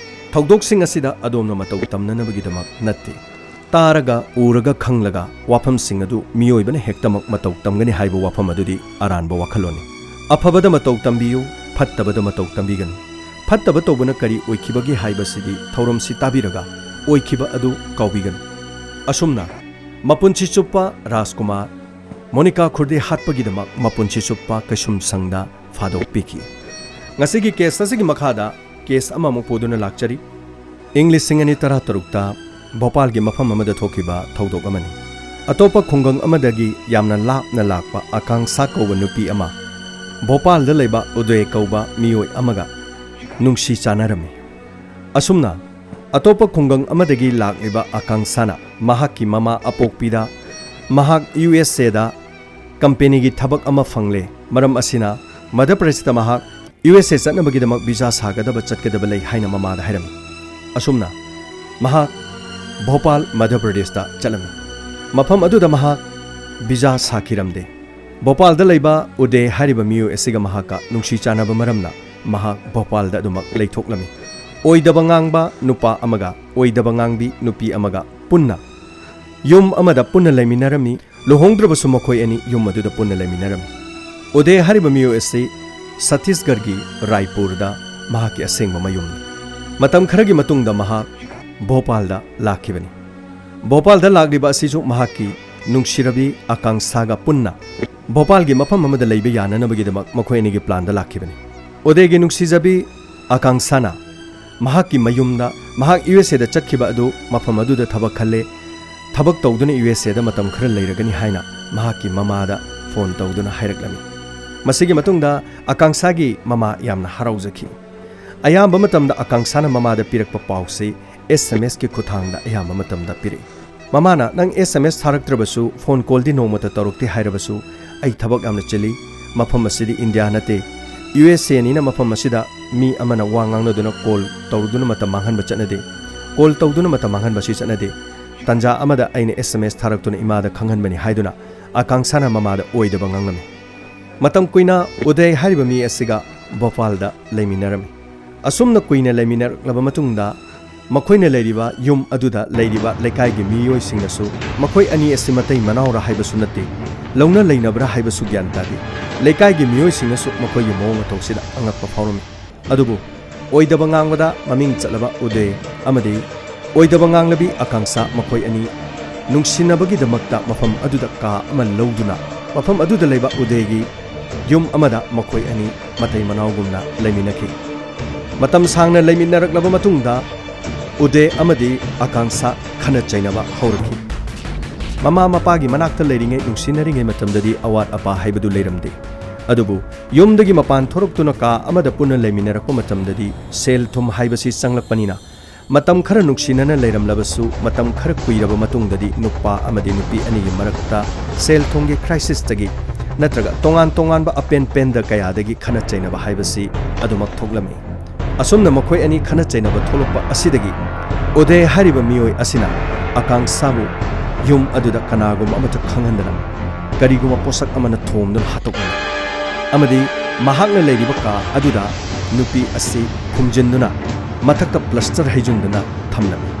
ꯊꯧꯗꯣꯛꯁꯤꯡ ꯑꯁꯤꯗ ꯑꯗꯣꯝꯅ ꯃꯇꯧ ꯇꯝꯅꯅꯕꯒꯤꯗꯃꯛ ꯅꯠꯇꯦ꯫ ꯇꯥꯔꯒ, ꯎꯔꯒ, ꯈꯪꯂꯒ ꯋꯥꯐꯝꯁꯤꯡ ꯑꯗꯨ ꯃꯤꯑꯣꯏꯕꯅ ꯍꯦꯛꯇꯃꯛ ꯃꯇꯧ ꯇꯝꯒꯅꯤ ꯍꯥꯏꯕ ꯋꯥꯐꯝ ꯑꯗꯨꯗꯤ ꯑꯔꯥꯟꯕ ꯋꯥꯈꯜꯂꯣꯟꯅꯤ꯫ ꯑꯐꯕꯗ ꯃꯇꯧ ꯇꯝꯕꯤꯌꯨ, ꯐꯠꯇꯕꯗ ꯃꯇꯧ ꯇꯝꯕꯤꯒꯅꯨ꯫ ꯐꯠꯇꯕ ꯇꯧꯕꯅ ꯀꯔꯤ ꯑꯣꯏꯈꯤꯕꯒꯦ ꯍꯥꯏꯕꯁꯤꯗꯤ ꯊꯧꯔꯝꯁꯤ ꯇꯥꯕꯤꯔꯒ ꯑꯣꯏꯈꯤꯕ ꯑꯗꯨ ꯀꯥꯎꯕꯤꯒꯅꯨ꯫ ꯑꯁꯨꯝꯅ ꯃꯄꯨꯟꯁꯤ ꯆꯨꯞꯄ ꯔꯥꯖꯀꯨꯃꯥꯔ ꯃꯣꯅꯤꯀꯥ ꯈꯨꯔꯗꯦ ꯍꯥꯠꯄꯒꯤꯗꯃꯛ ꯃꯄꯨꯟꯁꯤ ꯆꯨꯞꯄ ꯀꯩꯁꯨꯝꯁꯪꯗ ꯐꯥꯗꯣꯛꯄꯤꯈꯤ꯫ ꯉꯁꯤꯒꯤ ꯀꯦꯁ ꯑꯁꯤꯒꯤ ꯃꯈꯥꯗ ꯀꯦꯁ ꯑꯃꯃꯨꯛ ꯄꯨꯗꯨꯅ ꯂꯥꯛꯆꯔꯤ꯫ ꯏꯪ ꯂꯤꯁꯤꯡ ꯑꯅꯤ ꯇꯔꯥꯇꯔꯨꯛꯇ ꯚꯣꯄꯥꯜꯒꯤ ꯃꯐꯝ ꯑꯃꯗ ꯊꯣꯛꯈꯤꯕ ꯊꯧꯗꯣꯛ ꯑꯃꯅꯤ꯫ ꯑꯇꯣꯞꯄ ꯈꯨꯡꯒꯪ ꯑꯃꯗꯒꯤ ꯌꯥꯝꯅ ꯂꯥꯞꯅ ꯂꯥꯛꯄ ꯑꯀꯥꯡꯁꯥ ꯀꯧꯕ ꯅꯨꯄꯤ ꯑꯃ ꯚꯣꯄꯥꯜꯗ ꯂꯩꯕ ꯎꯗꯦ ꯀꯧꯕ ꯃꯤꯑꯣꯏ ꯑꯃꯒ ꯅꯨꯡꯁꯤ ꯆꯥꯅꯔꯝꯃꯤ꯫ ꯑꯁꯨꯝꯅ ꯑꯇꯣꯞꯄ ꯈꯨꯡꯒꯪ ꯑꯃꯗꯒꯤ ꯂꯥꯛꯂꯤꯕ ꯑꯀꯥꯡꯁꯥꯅ ꯃꯍꯥꯛꯀꯤ ꯃꯃꯥ ꯑꯄꯣꯛꯄꯤꯗ ꯃꯍꯥꯛ ꯌꯨ ꯑꯦꯁ ꯑꯦꯗ ꯀꯝꯄꯦꯅꯤꯒꯤ ꯊꯕꯛ ꯑꯃ ꯐꯪꯂꯦ, ꯃꯔꯝ ꯑꯁꯤꯅ ꯃꯙ꯭ꯌ ꯄ꯭ꯔꯗꯦꯁꯇ ꯃꯍꯥꯛ ꯌꯨ ꯑꯦꯁ ꯑꯦ ꯆꯠꯅꯕꯒꯤꯗꯃꯛ ꯚꯤꯁꯥ ꯁꯥꯒꯗꯕ ꯆꯠꯀꯗꯕ ꯂꯩ ꯍꯥꯏꯅ ꯃꯃꯥꯗ ꯍꯥꯏꯔꯝꯃꯤ꯫ ꯑꯁꯨꯝꯅ ꯃꯍꯥꯛ ꯚꯣꯄꯥꯜ, ꯃꯙ꯭ꯌ ꯄ꯭ꯔꯗꯦꯁꯇ ꯆꯠꯂꯝꯃꯤ꯫ ꯃꯐꯝ ꯑꯗꯨꯗ ꯃꯍꯥꯛ ꯚꯤꯁꯥ ꯁꯥꯈꯤꯔꯝꯗꯦ꯫ ꯚꯣꯄꯥꯜꯗ ꯂꯩꯕ ꯎꯗꯦ ꯍꯥꯏꯔꯤꯕ ꯃꯤꯑꯣꯏ ꯑꯁꯤꯒ ꯃꯍꯥꯛꯀ ꯅꯨꯡꯁꯤ ꯆꯥꯟꯅꯕ ꯃꯔꯝꯅ ꯃꯍꯥꯛ ꯚꯣꯄꯥꯜꯗ ꯑꯗꯨꯃꯛ ꯂꯩꯊꯣꯛꯂꯝꯃꯤ꯫ ꯑꯣꯏꯗꯕ ꯉꯥꯡꯕ ꯅꯨꯄꯥ ꯑꯃꯒ ꯑꯣꯏꯗꯕ ꯉꯥꯡꯕꯤ ꯅꯨꯄꯤ ꯑꯃꯒ ꯄꯨꯟꯅ ꯌꯨꯝ ꯑꯃꯗ ꯄꯨꯟꯅ ꯂꯩꯃꯤꯟꯅꯔꯝꯃꯤ꯫ ꯂꯨꯍꯣꯡꯗ꯭ꯔꯕꯁꯨ ꯃꯈꯣꯏ ꯑꯅꯤ ꯌꯨꯝ ꯑꯗꯨꯗ ꯄꯨꯟꯅ ꯂꯩꯃꯤꯟꯅꯔꯝꯃꯤ꯫ ꯎꯗꯦ ꯍꯥꯏꯔꯤꯕ ꯃꯤꯑꯣꯏ ꯑꯁꯤ ꯁꯠꯇꯤꯁꯒꯔꯒꯤ ꯔꯥꯏꯄꯨꯔꯗ ꯃꯍꯥꯛꯀꯤ ꯑꯁꯦꯡꯕ ꯃꯌꯨꯝꯅꯤ꯫ ꯃꯇꯝ ꯈꯔꯒꯤ ꯃꯇꯨꯡꯗ ꯃꯍꯥꯛ ꯚꯣꯄꯥꯜꯗ ꯂꯥꯛꯈꯤꯕꯅꯤ꯫ ꯚꯣꯄꯥꯜꯗ ꯂꯥꯛꯂꯤꯕ ꯑꯁꯤꯁꯨ ꯃꯍꯥꯛꯀꯤ ꯅꯨꯡꯁꯤꯔꯕꯤ ꯑꯀꯥꯡꯁꯥꯒ ꯄꯨꯟꯅ ꯚꯣꯄꯥꯜꯒꯤ ꯃꯐꯝ ꯑꯃꯗ ꯂꯩꯕ ꯌꯥꯅꯅꯕꯒꯤꯗꯃꯛ ꯃꯈꯣꯏ ꯑꯅꯤꯒꯤ ꯄ꯭ꯂꯥꯟꯗ ꯂꯥꯛꯈꯤꯕꯅꯤ꯫ ꯎꯗꯦꯒꯤ ꯅꯨꯡꯁꯤꯖꯕꯤ ꯑꯀꯥꯡꯁꯥꯅ ꯃꯍꯥꯛꯀꯤ ꯃꯌꯨꯝꯗ ꯃꯍꯥꯛ ꯌꯨ ꯑꯦꯁ ꯑꯦꯗ ꯆꯠꯈꯤꯕ ꯑꯗꯨ ꯃꯐꯝ ꯑꯗꯨꯗ ꯊꯕꯛ ꯈꯜꯂꯦ, ꯊꯕꯛ ꯇꯧꯗꯨꯅ ꯌꯨ ꯑꯦꯁ ꯑꯦꯗ ꯃꯇꯝ ꯈꯔ ꯂꯩꯔꯒꯅꯤ ꯍꯥꯏꯅ ꯃꯍꯥꯛꯀꯤ ꯃꯃꯥꯗ ꯐꯣꯟ ꯇꯧꯗꯨꯅ ꯍꯥꯏꯔꯛꯂꯝꯃꯤ꯫ ꯃꯁꯤꯒꯤ ꯃꯇꯨꯡꯗ ꯑꯀꯥꯡꯁꯥꯒꯤ ꯃꯃꯥ ꯌꯥꯝꯅ ꯍꯔꯥꯎꯖꯈꯤ꯫ ꯑꯌꯥꯝꯕ ꯃꯇꯝꯗ ꯑꯀꯥꯡꯁꯥꯅ ꯃꯃꯥꯗ ꯄꯤꯔꯛꯄ ꯄꯥꯎꯁꯤ ꯑꯦꯁ ꯑꯦꯝ ꯑꯦꯁꯀꯤ ꯈꯨꯠꯊꯥꯡꯗ ꯑꯌꯥꯝꯕ ꯃꯇꯝꯗ ꯄꯤꯔꯛꯏ꯫ "ꯃꯃꯥꯅ, ꯅꯪ ꯑꯦꯁ ꯑꯦꯝ ꯑꯦꯁ ꯊꯥꯔꯛꯇ꯭ꯔꯕꯁꯨ, ꯐꯣꯟ ꯀꯣꯜꯗꯤ ꯅꯣꯡꯃꯇ ꯇꯧꯔꯛꯇꯦ ꯍꯥꯏꯔꯕꯁꯨ, ꯑꯩ ꯊꯕꯛ ꯌꯥꯝꯅ ꯆꯤꯜꯂꯤ꯫ ꯃꯐꯝ ꯑꯁꯤꯗꯤ ꯏꯟꯗꯤꯌꯥ ꯅꯠꯇꯦ, ꯌꯨ ꯑꯦꯁ ꯑꯦꯅꯤꯅ ꯃꯐꯝ ꯑꯁꯤꯗ ꯃꯤ ꯑꯃꯅ ꯋꯥ ꯉꯥꯡꯅꯗꯨꯅ ꯀꯣꯜ ꯇꯧꯗꯨꯅ ꯃꯇꯝ ꯃꯥꯡꯍꯟꯕ ꯆꯠꯅꯗꯦ꯫ ꯀꯣꯜ ꯇꯧꯗꯨꯅ ꯃꯇꯝ ꯃꯥꯡꯍꯟꯕꯁꯤ ꯆꯠꯅꯗꯦ꯫ ꯇꯥꯟꯖꯥ ꯑꯃꯗ ꯑꯩꯅ ꯑꯦꯁ ꯑꯦꯝ ꯑꯦꯁ ꯊꯥꯔꯛꯇꯨꯅ ꯏꯃꯥꯗ ꯈꯪꯍꯟꯕꯅꯤ" ꯍꯥꯏꯗꯨꯅ ꯑꯀꯥꯡꯁꯥꯅ ꯃꯃꯥꯗ ꯑꯣꯏꯗꯕ ꯉꯥꯡꯂꯝꯃꯤ꯫ ꯃꯇꯝ ꯀꯨꯏꯅ ꯎꯗꯦ ꯍꯥꯏꯔꯤꯕ ꯃꯤ ꯑꯁꯤꯒ ꯚꯣꯄꯥꯜꯗ ꯂꯩꯃꯤꯟꯅꯔꯝꯃꯤ꯫ ꯑꯁꯨꯝꯅ ꯀꯨꯏꯅ ꯂꯩꯃꯤꯟꯅꯔꯛꯂꯕ ꯃꯇꯨꯡꯗ, ꯃꯈꯣꯏꯅ ꯂꯩꯔꯤꯕ ꯌꯨꯝ ꯑꯗꯨꯗ ꯂꯩꯔꯤꯕ ꯂꯩꯀꯥꯏꯒꯤ ꯃꯤꯑꯣꯏꯁꯤꯡꯅꯁꯨ ꯃꯈꯣꯏ ꯑꯅꯤ ꯑꯁꯤ ꯃꯇꯩ ꯃꯅꯥꯎꯔꯥ ꯍꯥꯏꯕꯁꯨ ꯅꯠꯇꯦ, ꯂꯧꯅ ꯂꯩꯅꯕ꯭ꯔꯥ ꯍꯥꯏꯕꯁꯨ ꯒ꯭ꯌꯥꯟ ꯇꯥꯗꯦ꯫ ꯂꯩꯀꯥꯏꯒꯤ ꯃꯤꯑꯣꯏꯁꯤꯡꯅꯁꯨ ꯃꯈꯣꯏꯒꯤ ꯃꯑꯣꯡ ꯃꯇꯧꯁꯤꯗ ꯑꯉꯛꯄ ꯐꯥꯎꯔꯝꯃꯤ꯫ ꯑꯗꯨꯕꯨ ꯑꯣꯏꯗꯕ ꯉꯥꯡꯕꯗ ꯃꯃꯤꯡ ꯆꯠꯂꯕ ꯎꯗꯦ ꯑꯃꯗꯤ ꯑꯣꯏꯗꯕ ꯉꯥꯡꯂꯕꯤ ꯑꯀꯥꯡꯁꯥ ꯃꯈꯣꯏ ꯑꯅꯤ ꯅꯨꯡꯁꯤꯅꯕꯒꯤꯗꯃꯛꯇ ꯃꯐꯝ ꯑꯗꯨꯗ ꯀꯥ ꯑꯃ ꯂꯧꯗꯨꯅ ꯃꯐꯝ ꯑꯗꯨꯗ ꯂꯩꯕ ꯎꯗꯦꯒꯤ ꯌꯨꯝ ꯑꯃꯗ ꯃꯈꯣꯏ ꯑꯅꯤ ꯃꯇꯩ ꯃꯅꯥꯎꯒꯨꯝꯅ ꯂꯩꯃꯤꯟꯅꯈꯤ꯫ ꯃꯇꯝ ꯁꯥꯡꯅ ꯂꯩꯃꯤꯟꯅꯔꯛꯂꯕ ꯃꯇꯨꯡꯗ ꯎꯗꯦ ꯑꯃꯗꯤ ꯑꯀꯥꯡꯁꯥ ꯈꯠꯅ ꯆꯩꯅꯕ ꯍꯧꯔꯛꯈꯤ꯫ ꯃꯃꯥ ꯃꯄꯥꯒꯤ ꯃꯅꯥꯛꯇ ꯂꯩꯔꯤꯉꯩ, ꯅꯨꯡꯁꯤꯅꯔꯤꯉꯩ ꯃꯇꯝꯗꯗꯤ ꯑꯋꯥꯠ ꯑꯄꯥ ꯍꯥꯏꯕꯗꯨ ꯂꯩꯔꯝꯗꯦ꯫ ꯑꯗꯨꯕꯨ ꯌꯨꯝꯗꯒꯤ ꯃꯄꯥꯟ ꯊꯣꯔꯛꯇꯨꯅ ꯀꯥ ꯑꯃꯗ ꯄꯨꯟꯅ ꯂꯩꯃꯤꯟꯅꯔꯛꯄ ꯃꯇꯝꯗꯗꯤ ꯁꯦꯜ ꯊꯨꯝ ꯍꯥꯏꯕꯁꯤ ꯆꯪꯂꯛꯄꯅꯤꯅ, ꯃꯇꯝ ꯈꯔ ꯅꯨꯡꯁꯤꯅꯅ ꯂꯩꯔꯝꯂꯕꯁꯨ, ꯃꯇꯝ ꯈꯔ ꯀꯨꯏꯔꯕ ꯃꯇꯨꯡꯗꯗꯤ ꯅꯨꯄꯥ ꯑꯃꯗꯤ ꯅꯨꯄꯤ ꯑꯅꯤꯒꯤ ꯃꯔꯛꯇ ꯁꯦꯜ ꯊꯨꯝꯒꯤ crisis ꯇꯒꯤ ꯅꯠꯇ꯭ꯔꯒ ꯇꯣꯉꯥꯟ ꯇꯣꯉꯥꯟꯕ ꯑꯄꯦꯟ ꯄꯦꯟꯗ ꯀꯌꯥꯗꯒꯤ ꯈꯠꯅ ꯆꯩꯅꯕ ꯍꯥꯏꯕꯁꯤ ꯑꯗꯨꯃꯛ ꯊꯣꯛꯂꯝꯃꯤ꯫ ꯑꯁꯨꯝꯅ ꯃꯈꯣꯏ ꯑꯅꯤ ꯈꯠꯅ ꯆꯩꯅꯕ ꯊꯣꯛꯂꯛꯄ ꯑꯁꯤꯗꯒꯤ ꯎꯗꯦ ꯍꯥꯏꯔꯤꯕ ꯃꯤꯑꯣꯏ ꯑꯁꯤꯅ ꯑꯀꯥꯡꯁꯥꯕꯨ ꯌꯨꯝ ꯑꯗꯨꯗ ꯀꯅꯥꯒꯨꯝꯕ ꯑꯃꯠꯇ ꯈꯪꯍꯟꯗꯅ ꯀꯔꯤꯒꯨꯝꯕ ꯄꯣꯠꯁꯛ ꯑꯃꯅ ꯊꯣꯝꯗꯨꯅ ꯍꯥꯠꯇꯣꯛꯂꯝꯃꯤ ꯑꯃꯗꯤ ꯃꯍꯥꯛꯅ ꯂꯩꯔꯤꯕ ꯀꯥ ꯑꯗꯨꯗ ꯅꯨꯄꯤ ꯑꯁꯤ ꯐꯨꯝꯖꯤꯟꯗꯨꯅ ꯃꯊꯛꯇ plaster ꯍꯩꯖꯤꯟꯗꯨꯅ ꯊꯝꯂꯝꯃꯤ꯫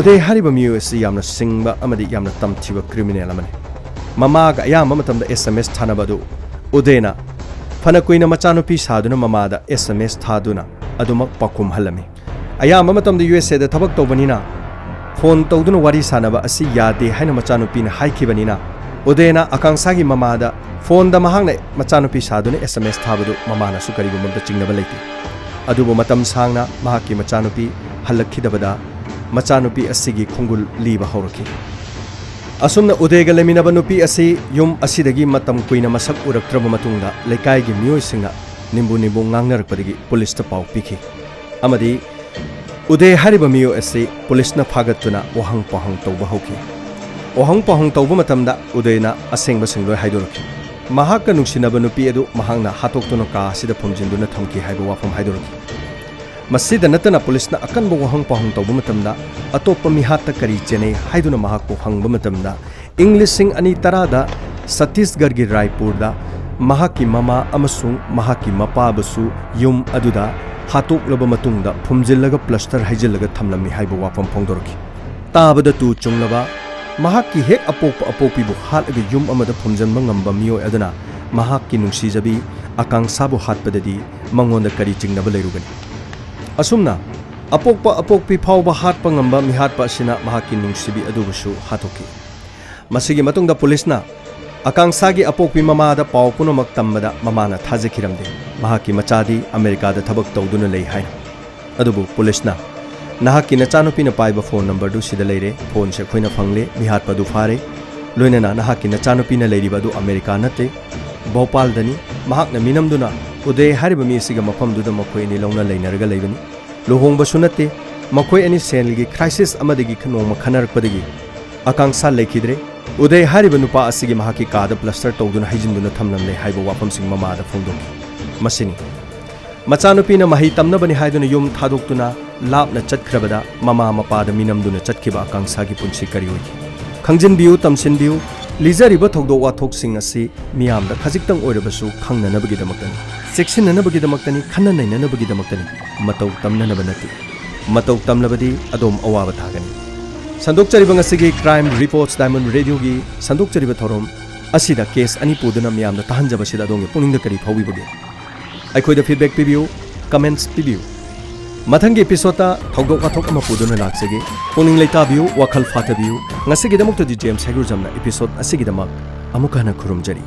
ꯎꯗꯦ ꯍꯥꯏꯔꯤꯕ ꯃꯤꯑꯣꯏ ꯑꯁꯤ ꯌꯥꯝꯅ ꯁꯤꯡꯕ ꯑꯃꯗꯤ ꯌꯥꯝꯅ ꯇꯝꯊꯤꯕ criminal ꯑꯃꯅꯤ꯫ ꯃꯃꯥꯒ ꯑꯌꯥꯝꯕ ꯃꯇꯝꯗ S M S ꯊꯥꯅꯕ ꯑꯗꯨ ꯎꯗꯦꯅ ꯐꯅ ꯀꯨꯏꯅ ꯃꯆꯥꯅꯨꯄꯤ ꯁꯥꯗꯨꯅ ꯃꯃꯥꯗ S M S ꯊꯥꯗꯨꯅ ꯑꯗꯨꯃꯛ ꯄꯥꯎꯈꯨꯝ ꯍꯜꯂꯝꯃꯤ꯫ ꯑꯌꯥꯝꯕ ꯃꯇꯝꯗ U S A ꯗ ꯊꯕꯛ ꯇꯧꯕꯅꯤꯅ ꯐꯣꯟ ꯇꯧꯗꯨꯅ ꯋꯥꯔꯤ ꯁꯥꯅꯕ ꯑꯁꯤ ꯌꯥꯗꯦ ꯍꯥꯏꯅ ꯃꯆꯥꯅꯨꯄꯤꯅ ꯍꯥꯏꯈꯤꯕꯅꯤꯅ, ꯎꯗꯦꯅ ꯑꯀꯥꯡꯁꯥꯒꯤ ꯃꯃꯥꯗ ꯐꯣꯟꯗ ꯃꯍꯥꯛꯅ ꯃꯆꯥꯅꯨꯄꯤ ꯁꯥꯗꯨꯅ S M S ꯊꯥꯕꯗꯨ ꯃꯃꯥꯅꯁꯨ ꯀꯔꯤꯒꯨꯝꯕ ꯑꯃꯠꯇ ꯆꯤꯡꯅꯕ ꯂꯩꯇꯦ꯫ ꯑꯗꯨꯕꯨ ꯃꯇꯝ ꯁꯥꯡꯅ ꯃꯍꯥꯛꯀꯤ ꯃꯆꯥꯅꯨꯄꯤ ꯍꯜꯂꯛꯈꯤꯗꯕꯗ ꯃꯆꯥꯅꯨꯄꯤ ꯑꯁꯤꯒꯤ ꯈꯣꯡꯒꯨꯜ ꯂꯤꯕ ꯍꯧꯔꯛꯈꯤ꯫ ꯑꯁꯨꯝꯅ ꯎꯗꯦꯒ ꯂꯩꯃꯤꯟꯅꯕ ꯅꯨꯄꯤ ꯑꯁꯤ ꯌꯨꯝ ꯑꯁꯤꯗꯒꯤ ꯃꯇꯝ ꯀꯨꯏꯅ ꯃꯁꯛ ꯎꯔꯛꯇ꯭ꯔꯕ ꯃꯇꯨꯡꯗ ꯂꯩꯀꯥꯏꯒꯤ ꯃꯤꯑꯣꯏꯁꯤꯡꯅ ꯅꯤꯝꯕꯨ ꯅꯤꯝꯕꯨ ꯉꯥꯡꯅꯔꯛꯄꯗꯒꯤ ꯄꯨꯂꯤꯁꯇ ꯄꯥꯎ ꯄꯤꯈꯤ ꯑꯃꯗꯤ ꯎꯗꯦ ꯍꯥꯏꯔꯤꯕ ꯃꯤꯑꯣꯏ ꯑꯁꯤ ꯄꯨꯂꯤꯁꯅ ꯐꯥꯒꯠꯇꯨꯅ ꯋꯥꯍꯪ ꯄꯥꯎꯍꯪ ꯇꯧꯕ ꯍꯧꯈꯤ꯫ ꯋꯥꯍꯪ ꯄꯥꯎꯍꯪ ꯇꯧꯕ ꯃꯇꯝꯗ ꯎꯗꯦꯅ ꯑꯁꯦꯡꯕꯁꯤꯡ ꯂꯣꯏ ꯍꯥꯏꯗꯣꯔꯛꯈꯤ꯫ ꯃꯍꯥꯛꯀ ꯅꯨꯡꯁꯤꯅꯕ ꯅꯨꯄꯤ ꯑꯗꯨ ꯃꯍꯥꯛꯅ ꯍꯥꯠꯇꯣꯛꯇꯨꯅ ꯀꯥ ꯑꯁꯤꯗ ꯐꯨꯝꯖꯤꯟꯗꯨꯅ ꯊꯝꯈꯤ ꯍꯥꯏꯕ ꯋꯥꯐꯝ ꯍꯥꯏꯗꯣꯔꯛꯈꯤ꯫ ꯃꯁꯤꯗ ꯅꯠꯇꯅ ꯄꯨꯂꯤꯁꯅ ꯑꯀꯟꯕ ꯋꯥꯍꯪ ꯄꯥꯎꯍꯪ ꯇꯧꯕ ꯃꯇꯝꯗ ꯑꯇꯣꯞꯄ ꯃꯤꯍꯥꯠꯇ ꯀꯔꯤ ꯆꯦꯟꯅꯩ ꯍꯥꯏꯗꯨꯅ ꯃꯍꯥꯛꯄꯨ ꯍꯪꯕ ꯃꯇꯝꯗ, ꯏꯪ ꯂꯤꯁꯤꯡ ꯑꯅꯤ ꯇꯔꯥꯗ ꯁꯠꯇꯤꯁꯒꯔꯒꯤ ꯔꯥꯏꯄꯨꯔꯗ ꯃꯍꯥꯛꯀꯤ ꯃꯃꯥ ꯑꯃꯁꯨꯡ ꯃꯍꯥꯛꯀꯤ ꯃꯄꯥꯕꯨꯁꯨ ꯌꯨꯝ ꯑꯗꯨꯗ ꯍꯥꯠꯇꯣꯛꯂꯕ ꯃꯇꯨꯡꯗ ꯐꯨꯝꯖꯤꯜꯂꯒ plaster ꯍꯩꯖꯤꯜꯂꯒ ꯊꯝꯂꯝꯃꯤ ꯍꯥꯏꯕ ꯋꯥꯐꯝ ꯐꯣꯡꯗꯣꯔꯛꯈꯤ꯫ ꯇꯥꯕꯗ ꯇꯨ ꯆꯨꯡꯂꯕ, ꯃꯍꯥꯛꯀꯤ ꯍꯦꯛ ꯑꯄꯣꯛꯄ ꯑꯄꯣꯛꯄꯤꯕꯨ ꯍꯥꯠꯂꯒ ꯌꯨꯝ ꯑꯃꯗ ꯐꯨꯝꯖꯤꯟꯕ ꯉꯝꯕ ꯃꯤꯑꯣꯏ ꯑꯗꯨꯅ ꯃꯍꯥꯛꯀꯤ ꯅꯨꯡꯁꯤꯖꯕꯤ ꯑꯀꯥꯡꯁꯥꯕꯨ ꯍꯥꯠꯄꯗꯗꯤ ꯃꯉꯣꯟꯗ ꯀꯔꯤ ꯆꯤꯡꯅꯕ ꯂꯩꯔꯨꯒꯅꯤ? ꯑꯁꯨꯝꯅ ꯑꯄꯣꯛꯄ ꯑꯄꯣꯛꯄꯤ ꯐꯥꯎꯕ ꯍꯥꯠꯄ ꯉꯝꯕ ꯃꯤꯍꯥꯠꯄ ꯑꯁꯤꯅ ꯃꯍꯥꯛꯀꯤ ꯅꯨꯡꯁꯤꯕꯤ ꯑꯗꯨꯕꯨꯁꯨ ꯍꯥꯠꯇꯣꯛꯈꯤ꯫ ꯃꯁꯤꯒꯤ ꯃꯇꯨꯡꯗ ꯄꯨꯂꯤꯁꯅ ꯑꯀꯥꯡꯁꯥꯒꯤ ꯑꯄꯣꯛꯄꯤ ꯃꯃꯥꯗ ꯄꯥꯎ ꯄꯨꯝꯅꯃꯛ ꯇꯝꯕꯗ ꯃꯃꯥꯅ ꯊꯥꯖꯈꯤꯔꯝꯗꯦ꯫ ꯃꯍꯥꯛꯀꯤ ꯃꯆꯥꯗꯤ ꯑꯃꯦꯔꯤꯀꯥꯗ ꯊꯕꯛ ꯇꯧꯗꯨꯅ ꯂꯩ ꯍꯥꯏꯅ꯫ ꯑꯗꯨꯕꯨ ꯄꯨꯂꯤꯁꯅ ꯅꯍꯥꯛꯀꯤ ꯅꯆꯥꯅꯨꯄꯤꯅ ꯄꯥꯏꯕ ꯐꯣꯟ ꯅꯝꯕꯔꯗꯨ ꯁꯤꯗ ꯂꯩꯔꯦ, ꯐꯣꯟꯁꯦ ꯑꯩꯈꯣꯏꯅ ꯐꯪꯂꯦ, ꯃꯤꯍꯥꯠꯄ ꯑꯗꯨ ꯐꯥꯔꯦ, ꯂꯣꯏꯅꯅ ꯅꯍꯥꯛꯀꯤ ꯅꯆꯥꯅꯨꯄꯤꯅ ꯂꯩꯔꯤꯕ ꯑꯗꯨ ꯑꯃꯦꯔꯤꯀꯥ ꯅꯠꯇꯦ, ꯚꯣꯄꯥꯜꯗꯅꯤ꯫ ꯃꯍꯥꯛꯅ ꯃꯤꯅꯝꯗꯨꯅ ꯎꯗꯦ ꯍꯥꯏꯔꯤꯕ ꯃꯤ ꯑꯁꯤꯒ ꯃꯐꯝꯗꯨꯗ ꯃꯈꯣꯏ ꯑꯅꯤ ꯂꯧꯅ ꯂꯩꯅꯔꯒ ꯂꯩꯕꯅꯤ꯫ ꯂꯨꯍꯣꯡꯕꯁꯨ ꯅꯠꯇꯦ꯫ ꯃꯈꯣꯏ ꯑꯅꯤ ꯁꯦꯜꯒꯤ ꯀ꯭ꯔꯥꯏꯁꯤꯁ ꯑꯃꯗꯒꯤ ꯅꯣꯡꯃ ꯈꯟꯅꯔꯛꯄꯗꯒꯤ ꯑꯀꯥꯡꯁꯥ ꯂꯩꯈꯤꯗ꯭ꯔꯦ꯫ ꯎꯗꯦ ꯍꯥꯏꯔꯤꯕ ꯅꯨꯄꯥ ꯑꯁꯤꯒꯤ ꯃꯍꯥꯛꯀꯤ ꯀꯥꯗ ꯄ꯭ꯂꯁꯇꯔ ꯇꯧꯗꯨꯅ ꯍꯩꯖꯤꯟꯗꯨꯅ ꯊꯝꯂꯝꯂꯦ ꯍꯥꯏꯕ ꯋꯥꯐꯝꯁꯤꯡ ꯃꯃꯥꯗ ꯐꯣꯡꯗꯣꯛꯈꯤ꯫ ꯃꯁꯤꯅꯤ꯫ ꯃꯆꯥꯅꯨꯄꯤꯅ ꯃꯍꯩ ꯇꯝꯅꯕꯅꯤ ꯍꯥꯏꯗꯨꯅ ꯌꯨꯝ ꯊꯥꯗꯣꯛꯇꯨꯅ ꯂꯥꯞꯅ ꯆꯠꯈ꯭ꯔꯕꯗ ꯃꯃꯥ ꯃꯄꯥꯗ ꯃꯤꯅꯝꯗꯨꯅ ꯆꯠꯈꯤꯕ ꯑꯀꯥꯡꯁꯥꯒꯤ ꯄꯨꯟꯁꯤ ꯀꯔꯤ ꯑꯣꯏꯈꯤ? ꯈꯪꯖꯤꯟꯕꯤꯌꯨ, ꯇꯝꯁꯤꯟꯕꯤꯌꯨ꯫ ꯂꯤꯖꯔꯤꯕ ꯊꯧꯗꯣꯛ ꯋꯥꯊꯣꯛꯁꯤꯡ ꯑꯁꯤ ꯃꯤꯌꯥꯝꯗ ꯈꯖꯤꯛꯇꯪ ꯑꯣꯏꯔꯕꯁꯨ ꯈꯪꯅꯅꯕꯒꯤꯗꯃꯛꯇꯅꯤ, ꯆꯦꯛꯁꯤꯟꯅꯅꯕꯒꯤꯗꯃꯛꯇꯅꯤ, ꯈꯟꯅ ꯅꯩꯅꯅꯕꯒꯤꯗꯃꯛꯇꯅꯤ, ꯃꯇꯧ ꯇꯝꯅꯅꯕ ꯅꯠꯇꯦ꯫ ꯃꯇꯧ ꯇꯝꯂꯕꯗꯤ ꯑꯗꯣꯝ ꯑꯋꯥꯕ ꯇꯥꯒꯅꯤ꯫ ꯁꯟꯗꯣꯛꯆꯔꯤꯕ ꯉꯁꯤꯒꯤ Crime Reports Diamond Radioꯒꯤ ꯁꯟꯗꯣꯛꯆꯔꯤꯕ ꯊꯧꯔꯝ ꯑꯁꯤꯗ ꯀꯦꯁ ꯑꯅꯤ ꯄꯨꯗꯨꯅ ꯃꯤꯌꯥꯝꯗ ꯇꯥꯍꯟꯖꯕꯁꯤꯗ ꯑꯗꯣꯝꯒꯤ ꯄꯨꯛꯅꯤꯡꯗ ꯀꯔꯤ ꯐꯥꯎꯕꯤꯕꯒꯦ? ꯑꯩꯈꯣꯏꯗ ꯐꯤꯗꯕꯦꯛ ꯄꯤꯕꯤꯌꯨ, ꯀꯃꯦꯟꯠꯁ ꯄꯤꯕꯤꯌꯨ꯫ ꯃꯊꯪꯒꯤ ꯑꯦꯄꯤꯁꯣꯗꯇ ꯊꯧꯗꯣꯛ ꯋꯥꯊꯣꯛ ꯑꯃ ꯄꯨꯗꯨꯅ ꯂꯥꯛꯆꯒꯦ꯫ ꯄꯨꯛꯅꯤꯡ ꯂꯩꯇꯥꯕꯤꯌꯨ, ꯋꯥꯈꯜ ꯐꯥꯊꯕꯤꯌꯨ꯫ ꯉꯁꯤꯒꯤꯗꯃꯛꯇꯗꯤ ꯖꯦꯝꯁ ꯍꯩꯒ꯭ꯔꯨꯖꯝꯅ ꯑꯦꯄꯤꯁꯣꯗ ꯑꯁꯤꯒꯤꯗꯃꯛ ꯑꯃꯨꯛꯀ ꯍꯟꯅ ꯈꯨꯔꯨꯝꯖꯔꯤ꯫